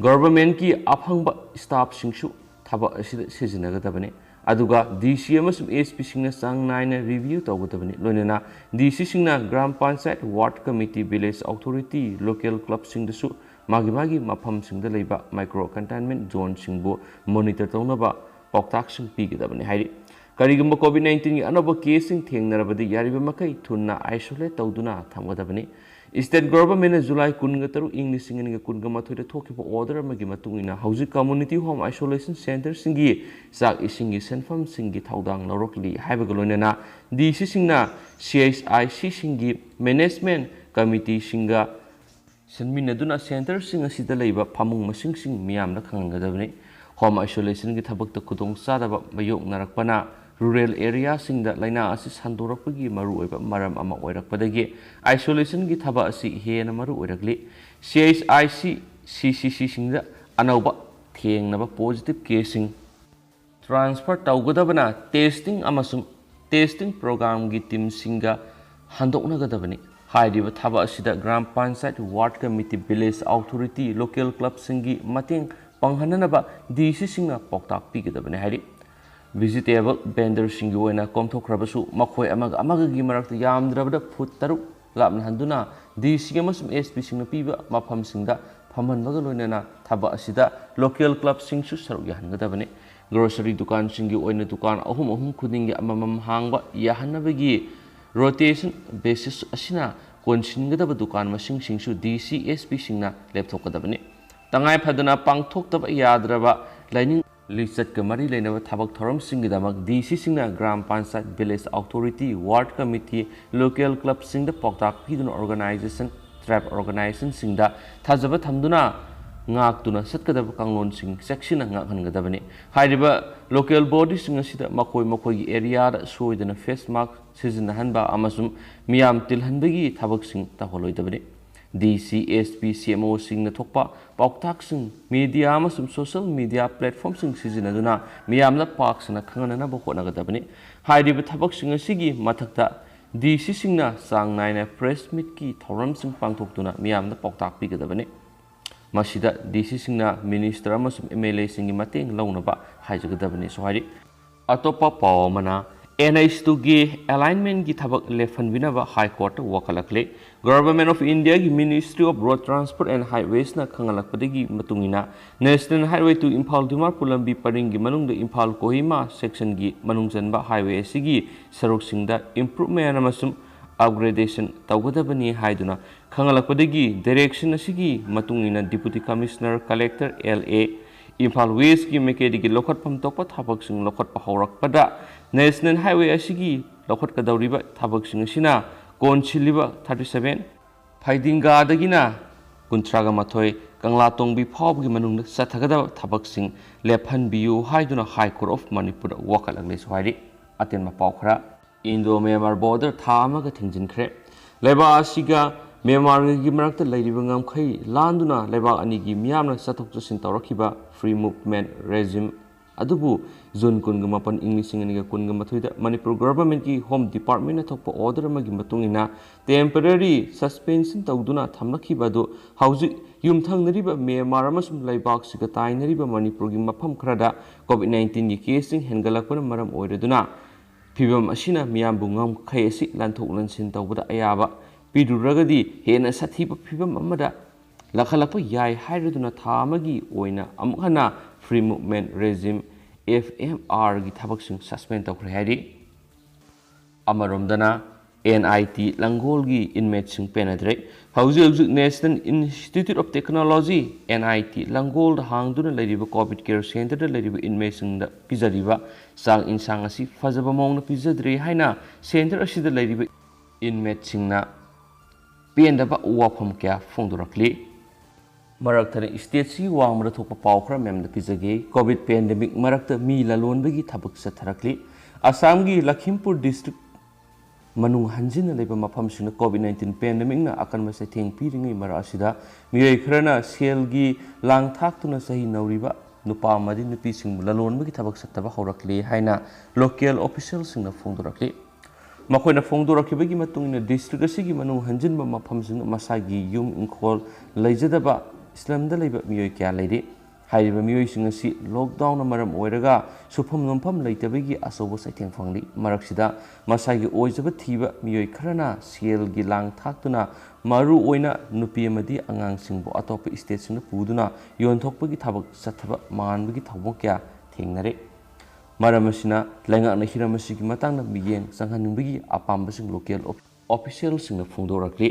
Government ꯀꯤ ꯑꯐꯪꯕ staff ꯁꯤꯡꯁꯨ ꯊꯕꯛ ꯑꯁꯤꯗ ꯁꯤꯖꯤꯟꯅꯒꯗꯕꯅꯤ꯫ ꯑꯗꯨꯒ D C ꯑꯃꯁꯨꯡ S P ꯁꯤꯡꯅ ꯆꯥꯡ ꯅꯥꯏꯅ review ꯇꯧꯒꯗꯕꯅꯤ꯫ ꯂꯣꯏꯅꯅ D C ꯁꯤꯡꯅ Gram Panchayat, Ward Committee, Village Authority, Local Club ꯁꯤꯡꯗꯁꯨ ꯃꯥꯒꯤ ꯃꯥꯒꯤ ꯃꯐꯝꯁꯤꯡꯗ ꯂꯩꯕ micro containment zone ꯁꯤꯡꯕꯨ monitor ꯇꯧꯅꯕ ꯄꯥꯎꯇꯥꯛꯁꯤꯡ ꯄꯤꯒꯗꯕꯅꯤ ꯍꯥꯏꯔꯤ꯫ ꯀꯔꯤꯒꯨꯝꯕ COVID nineteen ꯒꯤ ꯑꯅꯧꯕ case ꯁꯤꯡ ꯊꯦꯡꯅꯔꯕꯗꯤ, ꯌꯥꯔꯤꯕ ꯃꯈꯩ ꯊꯨꯅ isolate ꯇꯧꯗꯨꯅ ꯊꯝꯒꯗꯕꯅꯤ꯫ State Government ꯅ July ꯀꯨꯟꯒ ꯇꯔꯨꯛ, ꯏꯪ ꯂꯤꯁꯤꯡ ꯑꯅꯤꯒ ꯀꯨꯟꯒ ꯃꯥꯊꯣꯏꯗ ꯊꯣꯛꯈꯤꯕ order ꯑꯃꯒꯤ ꯃꯇꯨꯡ ꯏꯟꯅ, ꯍꯧꯖꯤꯛ community home isolation center ꯁꯤꯡꯒꯤ ꯆꯥꯛ ꯏꯁꯤꯡꯒꯤ ꯁꯦꯟꯐꯝꯁꯤꯡꯒꯤ ꯊꯧꯗꯥꯡ ꯂꯧꯔꯛꯂꯤ ꯍꯥꯏꯕꯒ ꯂꯣꯏꯅꯅ, D C ꯁꯤꯡꯅ C H I C ꯁꯤꯡꯒꯤ management committee ꯁꯤꯡꯒ ꯁꯤꯟꯃꯤꯟꯅꯗꯨꯅ center ꯁꯤꯡ ꯑꯁꯤꯗ ꯂꯩꯕ ꯐꯃꯨꯡ ꯃꯁꯤꯡꯁꯤꯡ ꯃꯤꯌꯥꯝꯗ ꯈꯪꯍꯟꯒꯗꯕꯅꯤ꯫ Home isolation ꯒꯤ ꯊꯕꯛꯇ ꯈꯨꯗꯣꯡꯆꯥꯗꯕ ꯃꯥꯌꯣꯛꯅꯔꯛꯄꯅ rural area ꯁꯤꯡꯗ ꯂꯥꯏꯅꯥ ꯑꯁꯤ ꯁꯟꯗꯣꯔꯛꯄꯒꯤ ꯃꯔꯨꯑꯣꯏꯕ ꯃꯔꯝ ꯑꯃ ꯑꯣꯏꯔꯛꯄꯗꯒꯤ, isolation ꯒꯤ ꯊꯕꯛ ꯑꯁꯤ ꯍꯦꯟꯅ ꯃꯔꯨ ꯑꯣꯏꯔꯛꯂꯤ꯫ C H I C, C C C ꯁꯤꯡꯗ ꯑꯅꯧꯕ ꯊꯦꯡꯅꯕ positive case ꯁꯤꯡ transfer ꯇꯧꯒꯗꯕꯅ testing ꯑꯃꯁꯨꯡ testing program ꯒꯤ team ꯁꯤꯡꯒ ꯍꯟꯗꯣꯛꯅꯒꯗꯕꯅꯤ꯫ ꯍꯥꯏꯔꯤꯕ ꯊꯕꯛ ꯑꯁꯤꯗ Gram Panchayat, Ward Committee, Village Authority, Local Club ꯁꯤꯡꯒꯤ ꯃꯇꯦꯡ ꯄꯥꯡꯍꯟꯅꯅꯕ D C ꯁꯤꯡꯅ ꯄꯥꯎꯇꯥꯛ ꯄꯤꯒꯗꯕꯅꯤ ꯍꯥꯏꯔꯤ꯫ Vegetable vendor ꯁꯤꯡꯒꯤ ꯑꯣꯏꯅ ꯀꯣꯝꯊꯣꯛꯈ꯭ꯔꯕꯁꯨ, ꯃꯈꯣꯏ ꯑꯃꯒ ꯑꯃꯒꯒꯤ ꯃꯔꯛꯇ ꯌꯥꯝꯗ꯭ꯔꯕꯗ foot ꯇꯔꯨꯛ ꯂꯥꯞꯅꯍꯟꯗꯨꯅ ꯗꯤ ꯁꯤ ꯑꯃꯁꯨꯡ ꯑꯦꯁ ꯄꯤꯁꯤꯡꯅ ꯄꯤꯕ ꯃꯐꯝꯁꯤꯡꯗ ꯐꯝꯍꯟꯕꯒ ꯂꯣꯏꯅꯅ ꯊꯕꯛ ꯑꯁꯤꯗ ꯂꯣꯀꯦꯜ ꯀ꯭ꯂꯕꯁꯤꯡꯁꯨ ꯁꯔꯨꯛ ꯌꯥꯍꯟꯒꯗꯕꯅꯤ꯫ ꯒ꯭ꯔꯣꯁꯔꯤ ꯗꯨꯀꯥꯟꯁꯤꯡꯒꯤ ꯑꯣꯏꯅ ꯗꯨꯀꯥꯟ ꯑꯍꯨꯝ ꯑꯍꯨꯝ ꯈꯨꯗꯤꯡꯒꯤ ꯑꯃꯃꯝ ꯍꯥꯡꯕ ꯌꯥꯍꯟꯅꯕꯒꯤ ꯔꯣꯇꯦꯁꯟ ꯕꯦꯁꯤꯁ ꯑꯁꯤꯅ ꯀꯣꯟꯁꯤꯟꯒꯗꯕ ꯗꯨꯀꯥꯟ ꯃꯁꯤꯡꯁꯤꯡꯁꯨ ꯗꯤ ꯁꯤ ꯑꯦꯁ ꯄꯤꯁꯤꯡꯅ ꯂꯦꯞꯊꯣꯛꯀꯗꯕꯅꯤ꯫ ꯇꯉꯥꯏ ꯐꯗꯅ ꯄꯥꯡꯊꯣꯛꯇꯕ ꯌꯥꯗ꯭ꯔꯕ ꯂꯥꯏꯅꯤꯡ ꯂꯤꯆꯠꯀ ꯃꯔꯤ ꯂꯩꯅꯕ ꯊꯕꯛ ꯊꯧꯔꯝꯁꯤꯡꯒꯤꯗꯃꯛ ꯗꯤ ꯁꯤꯁꯤꯡꯅ ꯒ꯭ꯔꯥꯝ ꯄꯟꯆꯥꯌꯠ, ꯚꯤꯂꯦꯖ ꯑꯣꯊꯣꯔꯤꯇꯤ, ꯋꯥꯔꯗ ꯀꯃꯤꯇꯤ, ꯂꯣꯀꯦꯜ ꯀ꯭ꯂꯕꯁꯤꯡꯗ ꯄꯥꯎꯇꯥꯛ ꯄꯤꯗꯨꯅ ꯑꯣꯔꯒꯅꯥꯏꯖꯦꯁꯟ, ꯇ꯭ꯔꯥꯏꯕ ꯑꯣꯔꯒꯅꯥꯏꯖꯦꯁꯟꯁꯤꯡꯗ ꯊꯥꯖꯕ ꯊꯝꯗꯨꯅ ꯉꯥꯛꯇꯨꯅ ꯆꯠꯀꯗꯕ ꯀꯥꯡꯂꯣꯟꯁꯤꯡ ꯆꯦꯛꯁꯤꯟꯅ ꯉꯥꯛꯍꯟꯒꯗꯕꯅꯤ꯫ ꯍꯥꯏꯔꯤꯕ ꯂꯣꯀꯦꯜ ꯕꯣꯗꯤꯁꯤꯡ ꯑꯁꯤꯗ ꯃꯈꯣꯏ ꯃꯈꯣꯏꯒꯤ ꯑꯦꯔꯤꯌꯥꯗ ꯁꯣꯏꯗꯅ ꯐꯦꯁ ꯃꯥꯛꯁ ꯁꯤꯖꯤꯟꯅꯍꯟꯕ ꯑꯃꯁꯨꯡ ꯃꯤꯌꯥꯝ ꯇꯤꯜꯍꯟꯕꯒꯤ ꯊꯕꯛꯁꯤꯡ ꯇꯧꯍꯜꯂꯣꯏꯗꯕꯅꯤ꯫ ꯗꯤ ꯁꯤ, ꯑꯦꯁ ꯄꯤ, ꯁꯤ ꯑꯦꯝ ꯑꯣꯁꯤꯡꯅ ꯊꯣꯛꯄ ꯄꯥꯎꯇꯥꯛꯁꯤꯡ ꯃꯤꯗꯤꯌꯥ ꯑꯃꯁꯨꯡ ꯁꯣꯁꯤꯌꯦꯜ ꯃꯤꯗꯤꯌꯥ ꯄ꯭ꯂꯦꯠꯐꯣꯔꯝꯁꯤꯡ ꯁꯤꯖꯤꯟꯅꯗꯨꯅ ꯃꯤꯌꯥꯝꯗ ꯄꯥꯛ ꯁꯟꯅ ꯈꯪꯍꯟꯅꯅꯕ ꯍꯣꯠꯅꯒꯗꯕꯅꯤ꯫ ꯍꯥꯏꯔꯤꯕ ꯊꯕꯛꯁꯤꯡ ꯑꯁꯤꯒꯤ ꯃꯊꯛꯇ ꯗꯤ ꯁꯤꯁꯤꯡꯅ ꯆꯥꯡ ꯅꯥꯏꯅ ꯄ꯭ꯔꯦꯁ ꯃꯤꯠꯀꯤ ꯊꯧꯔꯝꯁꯤꯡ ꯄꯥꯡꯊꯣꯛꯇꯨꯅ ꯃꯤꯌꯥꯝꯗ ꯄꯥꯎꯇꯥꯛ ꯄꯤꯒꯗꯕꯅꯤ꯫ ꯃꯁꯤꯗ ꯗꯤ ꯁꯤꯁꯤꯡꯅ ꯃꯤꯅꯤꯁꯇꯔ ꯑꯃꯁꯨꯡ ꯑꯦꯝ ꯑꯦꯜ ꯑꯦꯁꯤꯡꯒꯤ ꯃꯇꯦꯡ ꯂꯧꯅꯕ ꯍꯥꯏꯖꯒꯗꯕꯅꯤꯁꯨ ꯍꯥꯏꯔꯤ꯫ ꯑꯇꯣꯞꯄ ꯄꯥꯎ ꯑꯃꯅ, ꯑꯦꯟ ꯑꯩꯆ ꯇꯨꯒꯤ ꯑꯦꯂꯥꯏꯟꯃꯦꯟꯒꯤ ꯊꯕꯛ ꯂꯦꯞꯍꯟꯕꯤꯅꯕ ꯍꯥꯏ ꯀꯣꯔꯠꯇ ꯋꯥꯀꯠꯂꯛꯂꯦ꯫ Government of Indiaꯒꯤ Ministry of Road Transport and Highwaysꯅ ꯈꯪꯍꯜꯂꯛꯄꯗꯒꯤ ꯃꯇꯨꯡ ꯏꯟꯅ, National Highway two Imphal Dimapur ꯂꯝꯕꯤ ꯄꯔꯤꯡꯒꯤ ꯃꯅꯨꯡꯗ ꯏꯝꯐꯥꯜ ꯀꯣꯍꯤꯃꯥ ꯁꯦꯛꯁꯟꯒꯤ ꯃꯅꯨꯡ ꯆꯟꯕ ꯍꯥꯏꯋꯦ ꯑꯁꯤꯒꯤ ꯁꯔꯨꯛꯁꯤꯡꯗ improvement ꯑꯃꯁꯨꯡ upgradation ꯇꯧꯒꯗꯕꯅꯤ ꯍꯥꯏꯗꯨꯅ ꯈꯪꯍꯜꯂꯛꯄꯗꯒꯤ, direction ꯑꯁꯤꯒꯤ ꯃꯇꯨꯡ ꯏꯟꯅ Deputy Commissioner, Collector, L A, Imphal ꯋꯦꯁꯀꯤ ꯃꯥꯏꯀꯩꯗꯒꯤ ꯂꯧꯈꯠꯐꯝ ꯊꯣꯛꯄ ꯊꯕꯛꯁꯤꯡ ꯂꯧꯈꯠꯄ ꯍꯧꯔꯛꯄꯗ, National Highway ꯑꯁꯤꯒꯤ ꯂꯧꯈꯠꯀꯗꯧꯔꯤꯕ ꯊꯕꯛꯁꯤꯡ ꯑꯁꯤꯅ ꯀꯣꯟꯁꯤꯜꯂꯤꯕ thirty seven, ꯐꯩꯗꯤꯡꯒꯥꯗꯒꯤꯅ ꯀꯨꯟꯊ꯭ꯔꯥꯒ ꯃꯥꯊꯣꯏ, ꯀꯪꯂꯥꯇꯣꯡꯕꯤ ꯐꯥꯎꯕꯒꯤ ꯃꯅꯨꯡꯗ ꯆꯠꯊꯒꯗꯕ ꯊꯕꯛꯁꯤꯡ ꯂꯦꯞꯍꯟꯕꯤꯌꯨ ꯍꯥꯏꯗꯨꯅ High Court of ꯃꯅꯤꯄꯨꯔꯗ ꯋꯥꯀꯠꯂꯛꯂꯦꯁꯨ ꯍꯥꯏꯔꯤ꯫ ꯑꯇꯦꯟꯕ ꯄꯥꯎ ꯈꯔ꯫ Indo Myanmar border ꯊꯥ ꯑꯃꯒ ꯊꯤꯡꯖꯤꯟꯈ꯭ꯔꯦ꯫ ꯂꯩꯕꯥꯛ ꯑꯁꯤꯒ ꯃ꯭ꯌꯥꯟꯃꯥꯔꯒꯤ ꯃꯔꯛꯇ ꯂꯩꯔꯤꯕ ꯉꯝꯈꯩ ꯂꯥꯟꯗꯨꯅ ꯂꯩꯕꯥꯛ ꯑꯅꯤꯒꯤ ꯃꯤꯌꯥꯝꯅ ꯆꯠꯊꯣꯛ ꯆꯠꯁꯤꯟ ꯇꯧꯔꯛꯈꯤꯕ free movement regime ꯑꯗꯨꯕꯨ ꯖꯨꯟ ꯀꯨꯟꯒ ꯃꯥꯄꯟ, ꯏꯪ ꯂꯤꯁꯤꯡ ꯑꯅꯤꯒ ꯀꯨꯟꯒ ꯃꯥꯊꯣꯏꯗ ꯃꯅꯤꯄꯨꯔ governmentꯀꯤ Home Departmentꯅ ꯊꯣꯛꯄ order ꯑꯃꯒꯤ ꯃꯇꯨꯡ ꯏꯟꯅ temporary suspension ꯇꯧꯗꯨꯅ ꯊꯝꯂꯛꯈꯤꯕ ꯑꯗꯨ ꯍꯧꯖꯤꯛ ꯌꯨꯝꯊꯪꯅꯔꯤꯕ ꯃ꯭ꯌꯥꯟꯃꯥꯔ ꯑꯃꯁꯨꯡ ꯂꯩꯕꯥꯛꯁꯤꯒ ꯇꯥꯏꯅꯔꯤꯕ ꯃꯅꯤꯄꯨꯔꯒꯤ ꯃꯐꯝ ꯈꯔꯗ COVID nineteenꯒꯤ caseꯁꯤꯡ ꯍꯦꯟꯒꯠꯂꯛꯄꯅ ꯃꯔꯝ ꯑꯣꯏꯔꯗꯨꯅ ꯐꯤꯚꯝ ꯑꯁꯤꯅ ꯃꯤꯌꯥꯝꯕꯨ ꯉꯝꯈꯩ ꯑꯁꯤ ꯂꯥꯟꯊꯣꯛ ꯂꯥꯟꯁꯤꯟ ꯇꯧꯕꯗ ꯑꯌꯥꯕ ꯄꯤꯔꯨꯔꯒꯗꯤ ꯍꯦꯟꯅ ꯁꯥꯊꯤꯕ ꯐꯤꯕꯝ ꯑꯃꯗ ꯂꯥꯛꯍꯜꯂꯛꯄ ꯌꯥꯏ ꯍꯥꯏꯔꯗꯨꯅ ꯊꯥ ꯑꯃꯒꯤ ꯑꯣꯏꯅ ꯑꯃꯨꯛ ꯍꯟꯅ Free Movement Regime, F M R, ꯒꯤ ꯊꯕꯛꯁꯤꯡ suspend ꯇꯧꯈ꯭ꯔꯦ ꯍꯥꯏꯔꯤ꯫ ꯑꯃꯔꯣꯝꯗꯅ N I T ꯂꯪꯒꯣꯜꯒꯤ inmateꯁꯤꯡ ꯄꯦꯟꯅꯗ꯭ꯔꯦ꯫ ꯍꯧꯖꯤꯛ ꯍꯧꯖꯤꯛ National Institute of Technology, N I T ꯂꯪꯒꯣꯜꯗ ꯍꯥꯡꯗꯨꯅ ꯂꯩꯔꯤꯕ COVID care centreꯗ ꯂꯩꯔꯤꯕ inmateꯁꯤꯡꯗ ꯄꯤꯖꯔꯤꯕ ꯆꯥꯛ ꯏꯟꯁꯥꯡ ꯑꯁꯤ ꯐꯖꯕ ꯃꯑꯣꯡꯗ ꯄꯤꯖꯗ꯭ꯔꯦ ꯍꯥꯏꯅ centre ꯑꯁꯤꯗ ꯂꯩꯔꯤꯕ inmateꯁꯤꯡꯅ ꯄꯦꯟꯗꯕ ꯋꯥꯐꯝ ꯀꯌꯥ ꯐꯣꯡꯗꯣꯔꯛꯂꯤ꯫ ꯃꯔꯛ ꯊꯠꯅ stateꯁꯤ ꯋꯥꯡꯃꯗ ꯊꯣꯛꯄ ꯄꯥꯎ ꯈꯔ ꯃꯌꯥꯝꯗ ꯄꯤꯖꯒꯦ꯫ COVID pandemic ꯃꯔꯛꯇ ꯃꯤ ꯂꯂꯣꯟꯕꯒꯤ ꯊꯕꯛ ꯆꯠꯊꯔꯛꯂꯤ꯫ ꯑꯁꯥꯝꯒꯤ ꯂꯈꯤꯝꯄꯨꯔ district ꯃꯅꯨꯡ ꯍꯟꯖꯤꯟꯅ ꯂꯩꯕ ꯃꯐꯝꯁꯤꯡꯗ COVID nineteen pandemicꯅ ꯑꯀꯟꯕ ꯆꯩꯊꯦꯡ ꯄꯤꯔꯤꯉꯩ ꯃꯔꯛ ꯑꯁꯤꯗ ꯃꯤꯑꯣꯏ ꯈꯔꯅ ꯁꯦꯜꯒꯤ ꯂꯥꯡ ꯊꯥꯛꯇꯨꯅ ꯆꯍꯤ ꯅꯧꯔꯤꯕ ꯅꯨꯄꯥ ꯑꯃꯗꯤ ꯅꯨꯄꯤꯁꯤꯡꯕꯨ ꯂꯂꯣꯟꯕꯒꯤ ꯊꯕꯛ ꯆꯠꯇꯕ ꯍꯧꯔꯛꯂꯦ ꯍꯥꯏꯅ local officialꯁꯤꯡꯅ ꯐꯣꯡꯗꯣꯔꯛꯂꯤ꯫ ꯃꯈꯣꯏꯅ ꯐꯣꯡꯗꯣꯔꯛꯈꯤꯕꯒꯤ ꯃꯇꯨꯡ ꯏꯟꯅ district ꯑꯁꯤꯒꯤ ꯃꯅꯨꯡ ꯍꯟꯖꯤꯟꯕ ꯃꯐꯝꯁꯤꯡꯗ ꯃꯁꯥꯒꯤ ꯌꯨꯝ ꯏꯪꯈꯣꯜ ꯂꯩꯖꯗꯕ slumꯗ ꯂꯩꯕ ꯃꯤꯑꯣꯏ ꯀꯌꯥ ꯂꯩꯔꯤ꯫ ꯍꯥꯏꯔꯤꯕ ꯃꯤꯑꯣꯏꯁꯤꯡ ꯑꯁꯤ lockdownꯅ ꯃꯔꯝ ꯑꯣꯏꯔꯒ ꯁꯨꯐꯝ ꯅꯣꯝꯐꯝ ꯂꯩꯇꯕꯒꯤ ꯑꯆꯧꯕ ꯆꯩꯊꯦꯡ ꯐꯪꯂꯤ꯫ ꯃꯔꯛꯁꯤꯗ ꯃꯁꯥꯒꯤ ꯑꯣꯏꯖꯕ ꯊꯤꯕ ꯃꯤꯑꯣꯏ ꯈꯔꯅ ꯁꯦꯜꯒꯤ ꯂꯥꯡ ꯊꯥꯛꯇꯨꯅ ꯃꯔꯨꯑꯣꯏꯅ ꯅꯨꯄꯤ ꯑꯃꯗꯤ ꯑꯉꯥꯡꯁꯤꯡꯕꯨ ꯑꯇꯣꯞꯄ stateꯁꯤꯡꯗ ꯄꯨꯗꯨꯅ ꯌꯣꯟꯊꯣꯛꯄꯒꯤ ꯊꯕꯛ ꯆꯠꯊꯕ ꯃꯥꯟꯕꯒꯤ ꯊꯧꯑꯣꯡ ꯀꯌꯥ ꯊꯦꯡꯅꯔꯦ꯫ ꯃꯔꯝ ꯑꯁꯤꯅ ꯂꯩꯉꯥꯛꯅ ꯍꯤꯔꯝ ꯑꯁꯤꯒꯤ ꯃꯇꯥꯡꯗ ꯃꯤꯠꯌꯦꯡ ꯆꯪꯍꯟꯅꯤꯡꯕꯒꯤ ꯑꯄꯥꯝꯕꯁꯤꯡ local officialꯁꯤꯡꯅ ꯐꯣꯡꯗꯣꯔꯛꯂꯤ꯫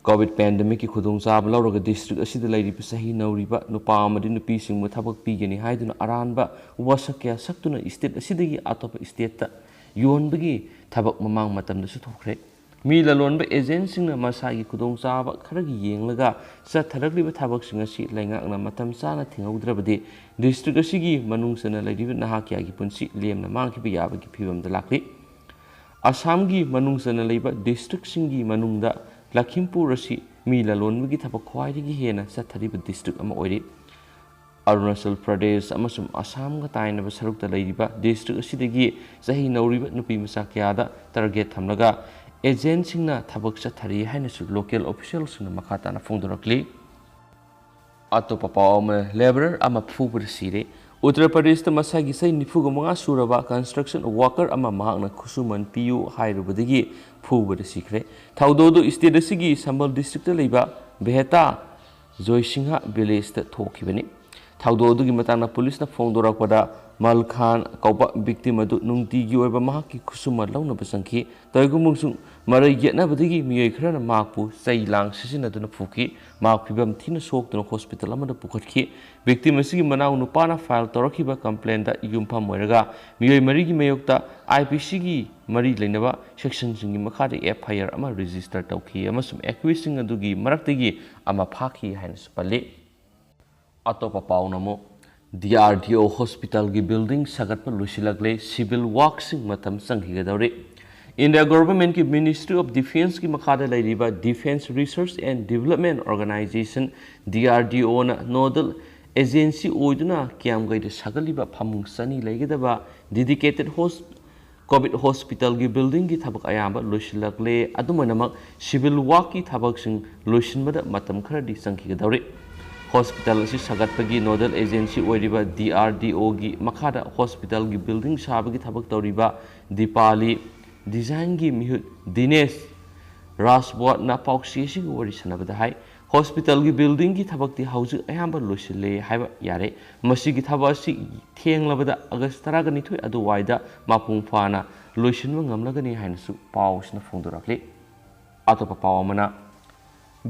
COVID pandemicꯀꯤ ꯈꯨꯗꯣꯡꯆꯥꯕ ꯂꯧꯔꯒ district ꯑꯁꯤꯗ ꯂꯩꯔꯤꯕ ꯆꯍꯤ ꯅꯧꯔꯤꯕ ꯅꯨꯄꯥ ꯑꯃꯗꯤ ꯅꯨꯄꯤꯁꯤꯡꯕꯨ ꯊꯕꯛ ꯄꯤꯒꯅꯤ ꯍꯥꯏꯗꯨꯅ ꯑꯔꯥꯟꯕ ꯋꯥꯁꯛ ꯀꯌꯥ ꯁꯛꯇꯨꯅ state ꯑꯁꯤꯗꯒꯤ ꯑꯇꯣꯞꯄ stateꯇ ꯌꯣꯟꯕꯒꯤ ꯊꯕꯛ ꯃꯃꯥꯡ ꯃꯇꯝꯗꯁꯨ ꯊꯣꯛꯈ꯭ꯔꯦ꯫ ꯃꯤ ꯂꯂꯣꯟꯕ agentꯁꯤꯡꯅ ꯃꯁꯥꯒꯤ ꯈꯨꯗꯣꯡꯆꯥꯕ ꯈꯔꯒꯤ ꯌꯦꯡꯂꯒ ꯆꯠꯊꯔꯛꯂꯤꯕ ꯊꯕꯛꯁꯤꯡ ꯑꯁꯤ ꯂꯩꯉꯥꯛꯅ ꯃꯇꯝ ꯆꯥꯅ ꯊꯤꯡꯍꯧꯗ꯭ꯔꯕꯗꯤ district ꯑꯁꯤꯒꯤ ꯃꯅꯨꯡ ꯆꯟꯅ ꯂꯩꯔꯤꯕ ꯅꯍꯥ ꯀꯌꯥꯒꯤ ꯄꯨꯟꯁꯤ ꯂꯦꯝꯅ ꯃꯥꯡꯈꯤꯕ ꯌꯥꯕꯒꯤ ꯐꯤꯕꯝꯗ ꯂꯥꯛꯂꯤ꯫ ꯑꯁꯥꯝꯒꯤ ꯃꯅꯨꯡ ꯆꯟꯅ ꯂꯩꯕ districtꯁꯤꯡꯒꯤ ꯃꯅꯨꯡꯗ ꯂꯈꯤꯝꯄꯨꯔ ꯑꯁꯤ ꯃꯤ ꯂꯂꯣꯟꯕꯒꯤ ꯊꯕꯛ ꯈ꯭ꯋꯥꯏꯗꯒꯤ ꯍꯦꯟꯅ ꯆꯠꯊꯔꯤꯕ district ꯑꯃ ꯑꯣꯏꯔꯤ꯫ ꯑꯔꯨꯅꯥꯆꯜ ꯄ꯭ꯔꯗꯦꯁ ꯑꯃꯁꯨꯡ ꯑꯁꯥꯝꯒ ꯇꯥꯏꯅꯕ ꯁꯔꯨꯛꯇ ꯂꯩꯔꯤꯕ district ꯑꯁꯤꯗꯒꯤ ꯆꯍꯤ ꯅꯧꯔꯤꯕ ꯅꯨꯄꯤ ꯃꯆꯥ ꯀꯌꯥꯗ target ꯊꯝꯂꯒ agentꯁꯤꯡꯅ ꯊꯕꯛ ꯆꯠꯊꯔꯤ ꯍꯥꯏꯅꯁꯨ local officialꯁꯤꯡꯅ ꯃꯈꯥ ꯇꯥꯅ ꯐꯣꯡꯗꯣꯔꯛꯂꯤ꯫ ꯑꯇꯣꯞꯄ ꯄꯥꯎ ꯑꯃꯅ, laborer ꯑꯃ ꯐꯨꯕꯗ ꯁꯤꯔꯦ꯫ ꯎꯠꯇꯔ ꯄ꯭ꯔꯗꯦꯁꯇ ꯃꯁꯥꯒꯤ ꯆꯍꯤ ꯅꯤꯐꯨꯒ ꯃꯉꯥ ꯁꯨꯔꯕ construction worker ꯑꯃ ꯃꯍꯥꯛꯅ ꯈꯨꯠꯁꯨꯃꯟ ꯄꯤꯌꯨ ꯍꯥꯏꯔꯨꯕꯗꯒꯤ ꯐꯨꯕꯗ ꯁꯤꯈ꯭ꯔꯦ꯫ ꯊꯧꯗꯣꯛ ꯑꯗꯨ state ꯑꯁꯤꯒꯤ ꯁꯝꯕꯜ districtꯇ ꯂꯩꯕ ꯕꯦꯍꯇꯥ ꯖꯣꯏꯁꯤꯡꯍ villageꯇ ꯊꯣꯛꯈꯤꯕꯅꯤ꯫ ꯊꯧꯗꯣꯛ ꯑꯗꯨꯒꯤ ꯃꯇꯥꯡꯗ ꯄꯨꯂꯤꯁꯅ ꯐꯣꯡꯗꯣꯔꯛꯄꯗ, ꯃꯜ ꯈꯥꯟ ꯀꯧꯕ victim ꯑꯗꯨ ꯅꯨꯡꯇꯤꯒꯤ ꯑꯣꯏꯕ ꯃꯍꯥꯛꯀꯤ ꯈꯨꯠꯁꯨꯃꯟ ꯂꯧꯅꯕ ꯆꯪꯈꯤ꯫ ꯇꯧꯏꯒꯨꯝꯕꯁꯨꯡ ꯃꯔꯩ ꯌꯦꯠꯅꯕꯗꯒꯤ ꯃꯤꯑꯣꯏ ꯈꯔꯅ ꯃꯍꯥꯛꯄꯨ ꯆꯩ ꯂꯥꯡ ꯁꯤꯖꯤꯟꯅꯗꯨꯅ ꯐꯨꯈꯤ꯫ ꯃꯍꯥꯛ ꯐꯤꯕꯝ ꯊꯤꯅ ꯁꯣꯛꯇꯨꯅ hospital ꯑꯃꯗ ꯄꯨꯈꯠꯈꯤ꯫ Victim ꯑꯁꯤꯒꯤ ꯃꯅꯥꯎ ꯅꯨꯄꯥꯅ file ꯇꯧꯔꯛꯈꯤꯕ complaintꯗ ꯌꯨꯝꯐꯝ ꯑꯣꯏꯔꯒ ꯃꯤꯑꯣꯏ ꯃꯔꯤꯒꯤ ꯃꯥꯌꯣꯛꯇ IPCꯒꯤ ꯃꯔꯤ ꯂꯩꯅꯕ sectionꯁꯤꯡꯒꯤ ꯃꯈꯥꯗ FIR ꯑꯃ register ꯇꯧꯈꯤ ꯑꯃꯁꯨꯡ accusedꯁꯤꯡ ꯑꯗꯨꯒꯤ ꯃꯔꯛꯇꯒꯤ ꯑꯃ ꯐꯥꯈꯤ ꯍꯥꯏꯅꯁꯨ ꯄꯜꯂꯤ꯫ ꯑꯇꯣꯞꯄ ꯄꯥꯎꯅ ꯑꯃꯨꯛ, DRDO hospitalꯒꯤ building ꯁꯥꯒꯠꯄ ꯂꯣꯏꯁꯤꯜꯂꯛꯂꯦ, civil workꯁꯤꯡ ꯃꯇꯝ ꯆꯪꯈꯤꯒꯗꯧꯔꯤ꯫ India governmentꯀꯤ Ministry of Defenceꯀꯤ ꯃꯈꯥꯗ ꯂꯩꯔꯤꯕ Defence Research and Development Organisation, DRDOꯅ nodal agency ꯑꯣꯏꯗꯨꯅ ꯀꯤꯌꯥꯝꯒꯩꯗ ꯁꯥꯒꯠꯂꯤꯕ ꯐꯃꯨꯡ ꯆꯅꯤ ꯂꯩꯒꯗꯕ dedicated host-, COVID hospitalꯒꯤ buildingꯒꯤ ꯊꯕꯛ ꯑꯌꯥꯝꯕ ꯂꯣꯏꯁꯤꯜꯂꯛꯂꯦ꯫ ꯑꯗꯨꯝ ꯑꯣꯏꯅꯃꯛ, civil workꯀꯤ ꯊꯕꯛꯁꯤꯡ ꯂꯣꯏꯁꯤꯟꯕꯗ ꯃꯇꯝ ꯈꯔꯗꯤ ꯆꯪꯈꯤꯒꯗꯧꯔꯤ꯫ Hospital ꯑꯁꯤ ꯁꯥꯒꯠꯄꯒꯤ nodal agency ꯑꯣꯏꯔꯤꯕ DRDOꯒꯤ ꯃꯈꯥꯗ hospitalꯒꯤ building ꯁꯥꯕꯒꯤ ꯊꯕꯛ ꯇꯧꯔꯤꯕ ꯗꯤꯄꯥꯂꯤ Designꯒꯤ ꯃꯤꯍꯨꯠ ꯗꯤꯅꯦꯁ ꯔꯥꯖꯕꯣꯠꯅ ꯄꯥꯎꯆꯦꯁꯤꯡꯒ ꯋꯥꯔꯤ ꯁꯥꯟꯅꯕꯗ ꯍꯥꯏ, hospitalꯒꯤ buildingꯒꯤ ꯊꯕꯛꯇꯤ ꯍꯧꯖꯤꯛ ꯑꯌꯥꯝꯕ ꯂꯣꯏꯁꯤꯜꯂꯦ ꯍꯥꯏꯕ ꯌꯥꯔꯦ꯫ ꯃꯁꯤꯒꯤ ꯊꯕꯛ ꯑꯁꯤ ꯊꯦꯡꯂꯕꯗ August ꯇꯔꯥꯒ ꯅꯤꯊꯣꯏ ꯑꯗꯨꯋꯥꯏꯗ ꯃꯄꯨꯡ ꯐꯥꯅ ꯂꯣꯏꯁꯤꯟꯕ ꯉꯝꯂꯒꯅꯤ ꯍꯥꯏꯅꯁꯨ ꯄꯥꯎꯁꯤꯅ ꯐꯣꯡꯗꯣꯔꯛꯂꯤ꯫ ꯑꯇꯣꯞꯄ ꯄꯥꯎ ꯑꯃꯅ,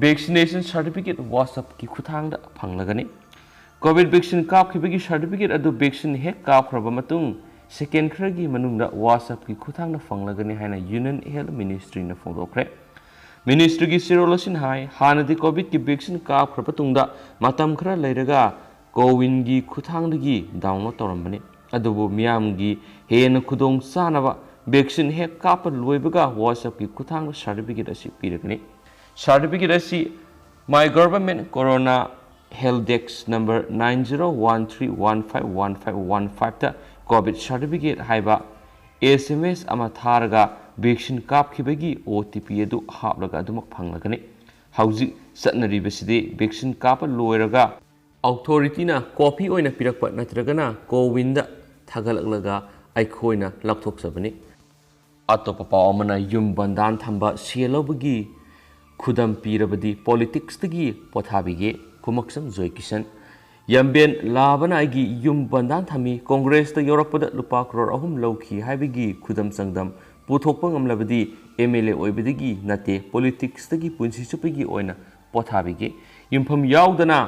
vaccination certificate WhatsAppꯀꯤ ꯈꯨꯠꯊꯥꯡꯗ ꯐꯪꯂꯒꯅꯤ꯫ COVID vaccine ꯀꯥꯞꯈꯤꯕꯒꯤ certificate ꯑꯗꯨ vaccine ꯍꯦꯛ ꯀꯥꯞꯈ꯭ꯔꯕ ꯃꯇꯨꯡ second ꯈꯔꯒꯤ ꯃꯅꯨꯡꯗ WhatsAppꯀꯤ ꯈꯨꯠꯊꯥꯡꯗ ꯐꯪꯂꯒꯅꯤ ꯍꯥꯏꯅ Union Health Ministryꯅ ꯐꯣꯡꯗꯣꯛꯈ꯭ꯔꯦ꯫ Ministryꯒꯤ ꯆꯦꯔꯣꯜ ꯑꯁꯤꯅ ꯍꯥꯏ, ꯍꯥꯟꯅꯗꯤ COVIDꯀꯤ vaccine ꯀꯥꯞꯈ꯭ꯔꯕ ꯇꯨꯡꯗ ꯃꯇꯝ ꯈꯔ ꯂꯩꯔꯒ CoWINꯒꯤ ꯈꯨꯠꯊꯥꯡꯗꯒꯤ download ꯇꯧꯔꯝꯕꯅꯤ꯫ ꯑꯗꯨꯕꯨ ꯃꯤꯌꯥꯝꯒꯤ ꯍꯦꯟꯅ ꯈꯨꯗꯣꯡ ꯆꯥꯅꯕ vaccine ꯍꯦꯛ ꯀꯥꯞꯄ ꯂꯣꯏꯕꯒ WhatsAppꯀꯤ ꯈꯨꯠꯊꯥꯡꯗ certificate ꯑꯁꯤ ꯄꯤꯔꯒꯅꯤ꯫ Certificate ꯑꯁꯤ My Government Corona Help Desk number nine zero one three one five one five one fiveꯇ COVID certificate ꯍꯥꯏꯕ SMS ꯑꯃ ꯊꯥꯔꯒ vaccine ꯀꯥꯞꯈꯤꯕꯒꯤ OTP ꯑꯗꯨ ꯍꯥꯞꯂꯒ ꯑꯗꯨꯃꯛ ꯐꯪꯂꯒꯅꯤ꯫ ꯍꯧꯖꯤꯛ ꯆꯠꯅꯔꯤꯕꯁꯤꯗꯤ vaccine ꯀꯥꯞꯄ ꯂꯣꯏꯔꯒ ꯑꯣꯊꯣꯔꯤꯇꯤꯅ ꯀꯣꯄꯤ ꯑꯣꯏꯅ ꯄꯤꯔꯛꯄ ꯅꯠꯇ꯭ꯔꯒꯅ ꯀꯣꯋꯤꯟꯗ ꯊꯥꯒꯠꯂꯛꯂꯒ ꯑꯩꯈꯣꯏꯅ ꯂꯧꯊꯣꯛꯆꯕꯅꯤ꯫ ꯑꯇꯣꯞꯄ ꯄꯥꯎ ꯑꯃꯅ, ꯌꯨꯝ ꯕꯟꯗꯥꯟ ꯊꯝꯕ ꯁꯦꯜ ꯂꯧꯕꯒꯤ ꯈꯨꯗꯝ ꯄꯤꯔꯕꯗꯤ ꯄꯣꯂꯤꯇꯤꯛꯁꯇꯒꯤ ꯄꯣꯊꯥꯕꯤꯒꯦ, ꯈꯨꯃꯛꯁꯝ ꯖꯣꯏꯀꯤꯁꯟ꯫ ꯌꯥꯝꯕꯦꯟ ꯂꯥꯕꯅ ꯑꯩꯒꯤ ꯌꯨꯝ ꯕꯟꯗꯥꯟ ꯊꯝꯃꯤ, ꯀꯣꯡꯒ꯭ꯔꯦꯁꯇ ꯌꯧꯔꯛꯄꯗ ꯂꯨꯄꯥ ꯀ꯭ꯔꯣꯔ ꯑꯍꯨꯝ ꯂꯧꯈꯤ ꯍꯥꯏꯕꯒꯤ ꯈꯨꯗꯝ ꯆꯥꯡꯗꯝ ꯄꯨꯊꯣꯛꯄ ꯉꯝꯂꯕꯗꯤ ꯑꯦꯝ ꯑꯦꯜ ꯑꯦ ꯑꯣꯏꯕꯗꯒꯤ ꯅꯠꯇꯦ, ꯄꯣꯂꯤꯇꯤꯛꯁꯇꯒꯤ ꯄꯨꯟꯁꯤ ꯆꯨꯞꯄꯒꯤ ꯑꯣꯏꯅ ꯄꯣꯊꯥꯕꯤꯒꯦ꯫ ꯌꯨꯝꯐꯝ ꯌꯥꯎꯗꯅ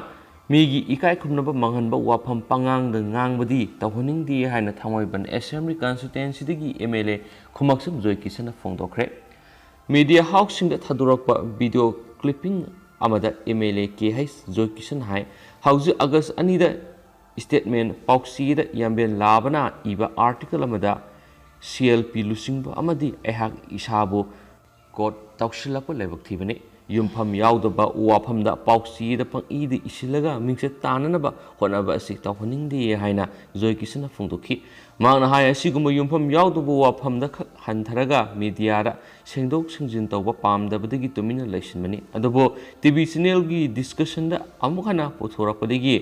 ꯃꯤꯒꯤ ꯏꯀꯥꯏ ꯈꯨꯝꯅꯕ ꯃꯥꯡꯍꯟꯕ ꯋꯥꯐꯝ ꯄꯉꯥꯡꯗ ꯉꯥꯡꯕꯗꯤ ꯇꯧꯍꯟꯅꯤꯡꯗꯦ ꯍꯥꯏꯅ ꯊꯥꯡꯃꯩꯕꯟ ꯑꯦꯁꯦꯝꯕ꯭ꯂꯤ ꯀꯟꯁꯇꯤꯇ꯭ꯋꯦꯟꯁꯤꯗꯒꯤ ꯑꯦꯝ ꯑꯦꯜ ꯑꯦ ꯈꯨꯃꯛꯁꯝ ꯖꯣꯏꯀꯤꯁꯟꯅ ꯐꯣꯡꯗꯣꯛꯈ꯭ꯔꯦ꯫ ꯃꯤꯗꯤꯌꯥ ꯍꯥꯎꯁꯁꯤꯡꯗ ꯊꯥꯗꯣꯔꯛꯄ ꯚꯤꯗꯤꯑꯣ ꯀ꯭ꯂꯤꯞꯄꯤꯡ ꯑꯃꯗ ꯑꯦꯝ ꯑꯦꯜ ꯑꯦ ꯀꯦ ꯍꯩꯆ ꯖꯣꯏꯀꯤꯁꯟ ꯍꯥꯏ, ꯍꯧꯖꯤꯛ ꯑꯥꯒꯁ ꯑꯅꯤꯗ ꯁ꯭ꯇꯦꯠꯃꯦꯟ ꯄꯥꯎꯆꯦꯗ ꯌꯥꯝꯕꯦꯟ ꯂꯥꯕꯅ ꯏꯕ ꯑꯥꯔꯇꯤꯀꯜ ꯑꯃꯗ ꯁꯤ ꯑꯦꯜ ꯄꯤ ꯂꯨꯆꯤꯡꯕ ꯑꯃꯗꯤ ꯑꯩꯍꯥꯛ ꯏꯁꯥꯕꯨ ꯀꯣꯠ ꯇꯧꯁꯤꯜꯂꯛꯄ ꯂꯥꯏꯕꯛ ꯊꯤꯕꯅꯤ꯫ ꯌꯨꯝꯐꯝ ꯌꯥꯎꯗꯕ ꯋꯥꯐꯝꯗ ꯄꯥꯎꯆꯦꯗ ꯄꯪꯏꯗ ꯏꯁꯤꯜꯂꯒ ꯃꯤꯡꯆꯠ ꯇꯥꯟꯅꯅꯕ ꯍꯣꯠꯅꯕ ꯑꯁꯤ ꯇꯧꯍꯟꯅꯤꯡꯗꯦ ꯍꯥꯏꯅ ꯖꯣꯏꯀꯤꯁꯟꯅ ꯐꯣꯡꯗꯣꯛꯈꯤ꯫ ꯃꯍꯥꯛꯅ ꯍꯥꯏ, ꯑꯁꯤꯒꯨꯝꯕ ꯌꯨꯝꯐꯝ ꯌꯥꯎꯗꯕ ꯋꯥꯐꯝꯗ ꯈꯛ ꯍꯟꯊꯔꯒ ꯃꯤꯗꯤꯌꯥꯗ ꯁꯦꯡꯗꯣꯛ ꯁꯦꯡꯖꯤꯟ ꯇꯧꯕ ꯄꯥꯝꯗꯕꯗꯒꯤ ꯇꯨꯃꯤꯟꯅ ꯂꯩꯁꯤꯟꯕꯅꯤ꯫ ꯑꯗꯨꯕꯨ ꯇꯤ ꯚꯤ ꯆꯦꯅꯦꯜꯒꯤ ꯗꯤꯁꯀꯁꯟꯗ ꯑꯃꯨꯛ ꯍꯟꯅ ꯄꯨꯊꯣꯔꯛꯄꯗꯒꯤ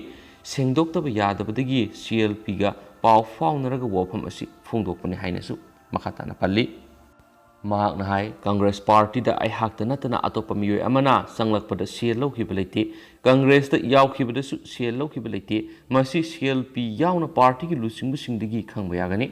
ꯁꯦꯡꯗꯣꯛꯇꯕ ꯌꯥꯗꯕꯗꯒꯤ ꯁꯤ ꯑꯦꯜ ꯄꯤꯒ ꯄꯥꯎ ꯐꯥꯎꯅꯔꯒ ꯋꯥꯐꯝ ꯑꯁꯤ ꯐꯣꯡꯗꯣꯛꯄꯅꯤ ꯍꯥꯏꯅꯁꯨ ꯃꯈꯥ ꯇꯥꯅ ꯄꯜꯂꯤ꯫ ꯃꯍꯥꯛꯅ ꯍꯥꯏ, ꯀꯪꯒ꯭ꯔꯦꯁ ꯄꯥꯔꯇꯤꯗ ꯑꯩꯍꯥꯛꯇ ꯅꯠꯇꯅ ꯑꯇꯣꯞꯄ ꯃꯤꯑꯣꯏ ꯑꯃꯅ ꯆꯪꯂꯛꯄꯗ ꯁꯦꯜ ꯂꯧꯈꯤꯕ ꯂꯩꯇꯦ꯫ ꯀꯪꯒ꯭ꯔꯦꯁꯇ ꯌꯥꯎꯈꯤꯕꯗꯁꯨ ꯁꯦꯜ ꯂꯧꯈꯤꯕ ꯂꯩꯇꯦ꯫ ꯃꯁꯤ ꯁꯤ ꯑꯦꯜ ꯄꯤ ꯌꯥꯎꯅ ꯄꯥꯔꯇꯤꯒꯤ ꯂꯨꯆꯤꯡꯕꯁꯤꯡꯗꯒꯤ ꯈꯪꯕ ꯌꯥꯒꯅꯤ꯫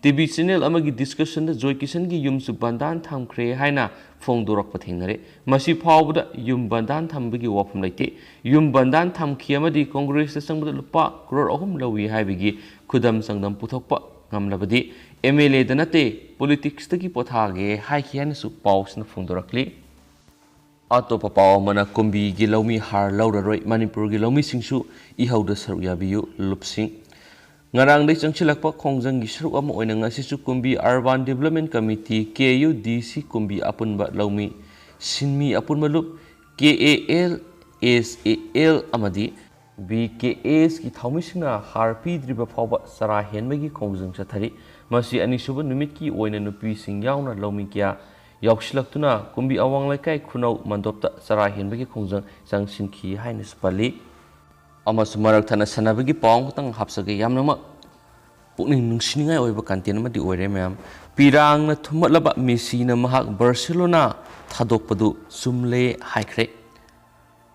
ꯇꯤ ꯚꯤ ꯆꯦꯅꯦꯜ ꯑꯃꯒꯤ ꯗꯤꯁꯀꯁꯟꯗ ꯖꯣꯏꯀꯤꯁꯟꯒꯤ ꯌꯨꯝꯁꯨ ꯕꯟꯗꯥꯟ ꯊꯝꯈ꯭ꯔꯦ ꯍꯥꯏꯅ ꯐꯣꯡꯗꯣꯔꯛꯄ ꯊꯦꯡꯅꯔꯦ꯫ ꯃꯁꯤ ꯐꯥꯎꯕꯗ ꯌꯨꯝ ꯕꯟꯗꯥꯟ ꯊꯝꯕꯒꯤ ꯋꯥꯐꯝ ꯂꯩꯇꯦ꯫ ꯌꯨꯝ ꯕꯟꯗꯥꯟ ꯊꯝꯈꯤ ꯑꯃꯗꯤ ꯀꯣꯡꯒ꯭ꯔꯦꯁꯇ ꯆꯪꯕꯗ ꯂꯨꯄꯥ ꯀ꯭ꯔꯣꯔ ꯑꯍꯨꯝ ꯂꯧꯏ ꯍꯥꯏꯕꯒꯤ ꯈꯨꯗꯝ ꯆꯥꯡꯗꯝ ꯄꯨꯊꯣꯛꯄ ꯉꯝꯂꯕꯗꯤ ꯑꯦꯝ ꯑꯦꯜ ꯑꯦꯗ ꯅꯠꯇꯦ, ꯄꯣꯂꯤꯇꯤꯛꯁꯇꯒꯤ ꯄꯣꯊꯥꯒꯦ ꯍꯥꯏꯈꯤ ꯍꯥꯏꯅꯁꯨ ꯄꯥꯎꯁꯤꯅ ꯐꯣꯡꯗꯣꯔꯛꯂꯤ꯫ ꯑꯇꯣꯞꯄ ꯄꯥꯎ ꯑꯃꯅ, ꯀꯨꯝꯕꯤꯒꯤ ꯂꯧꯃꯤ ꯍꯥꯔ ꯂꯧꯔꯔꯣꯏ, ꯃꯅꯤꯄꯨꯔꯒꯤ ꯂꯧꯃꯤꯁꯤꯡꯁꯨ ꯏꯍꯧꯗ ꯁꯔꯨꯛ ꯌꯥꯕꯤꯌꯨ, ꯂꯨꯞꯁꯤꯡ꯫ ꯉꯔꯥꯡꯗꯩ ꯆꯪꯁꯤꯜꯂꯛꯄ ꯈꯣꯡꯖꯪꯒꯤ ꯁꯔꯨꯛ ꯑꯃ ꯑꯣꯏꯅ ꯉꯁꯤꯁꯨ ꯀꯨꯝꯕꯤ ꯑꯔꯕꯥꯟ ꯗꯤꯕꯂꯞꯃꯦꯟ ꯀꯃꯤꯇꯤ, ꯀꯦ ꯌꯨ ꯗꯤ ꯁꯤ, ꯀꯨꯝꯕꯤ ꯑꯄꯨꯟꯕ ꯂꯧꯃꯤ ꯁꯤꯟꯃꯤ ꯑꯄꯨꯟꯕ ꯂꯨꯞ, K A L, S A L ꯑꯃꯗꯤ ꯕꯤ ꯀꯦ ꯑꯦꯁꯀꯤ ꯊꯧꯃꯤꯁꯤꯡꯅ ꯍꯥꯔ ꯄꯤꯗ꯭ꯔꯤꯕ ꯐꯥꯎꯕ ꯆꯔꯥ ꯍꯦꯟꯕꯒꯤ ꯈꯣꯡꯖꯪ ꯆꯠꯊꯔꯤ꯫ ꯃꯁꯤ ꯑꯅꯤꯁꯨꯕ ꯅꯨꯃꯤꯠꯀꯤ ꯑꯣꯏꯅ ꯅꯨꯄꯤꯁꯤꯡ ꯌꯥꯎꯅ ꯂꯧꯃꯤ ꯀꯌꯥ ꯌꯥꯎꯁꯤꯜꯂꯛꯇꯨꯅ ꯀꯨꯝꯕꯤ ꯑꯋꯥꯡ ꯂꯩꯀꯥꯏ ꯈꯨꯅꯧ ꯃꯟꯗꯣꯞꯇ ꯆꯔꯥ ꯍꯦꯟꯕꯒꯤ ꯈꯣꯡꯖꯪ ꯆꯪꯁꯤꯟꯈꯤ ꯍꯥꯏꯅꯁꯨ ꯄꯜꯂꯤ꯫ ꯑꯃꯁꯨꯡ ꯃꯔꯛ ꯊꯠꯅ ꯁꯥꯟꯅꯕꯒꯤ ꯄꯥꯎ ꯑꯃꯈꯛꯇꯪ ꯍꯥꯞꯆꯒꯦ꯫ ꯌꯥꯝꯅꯃꯛ ꯄꯨꯛꯅꯤꯡ ꯅꯨꯡꯁꯤꯅꯤꯡꯉꯥꯏ ꯑꯣꯏꯕ content ꯑꯃꯗꯤ ꯑꯣꯏꯔꯦ ꯃꯌꯥꯝ꯫ ꯄꯤꯔꯥꯡꯅ ꯊꯨꯝꯃꯠꯂꯕ ꯃꯦꯁꯤꯅ ꯃꯍꯥꯛ ꯕꯥꯔꯁꯦꯂꯣꯅꯥ ꯊꯥꯗꯣꯛꯄꯗꯨ ꯆꯨꯝꯂꯦ ꯍꯥꯏꯈ꯭ꯔꯦ꯫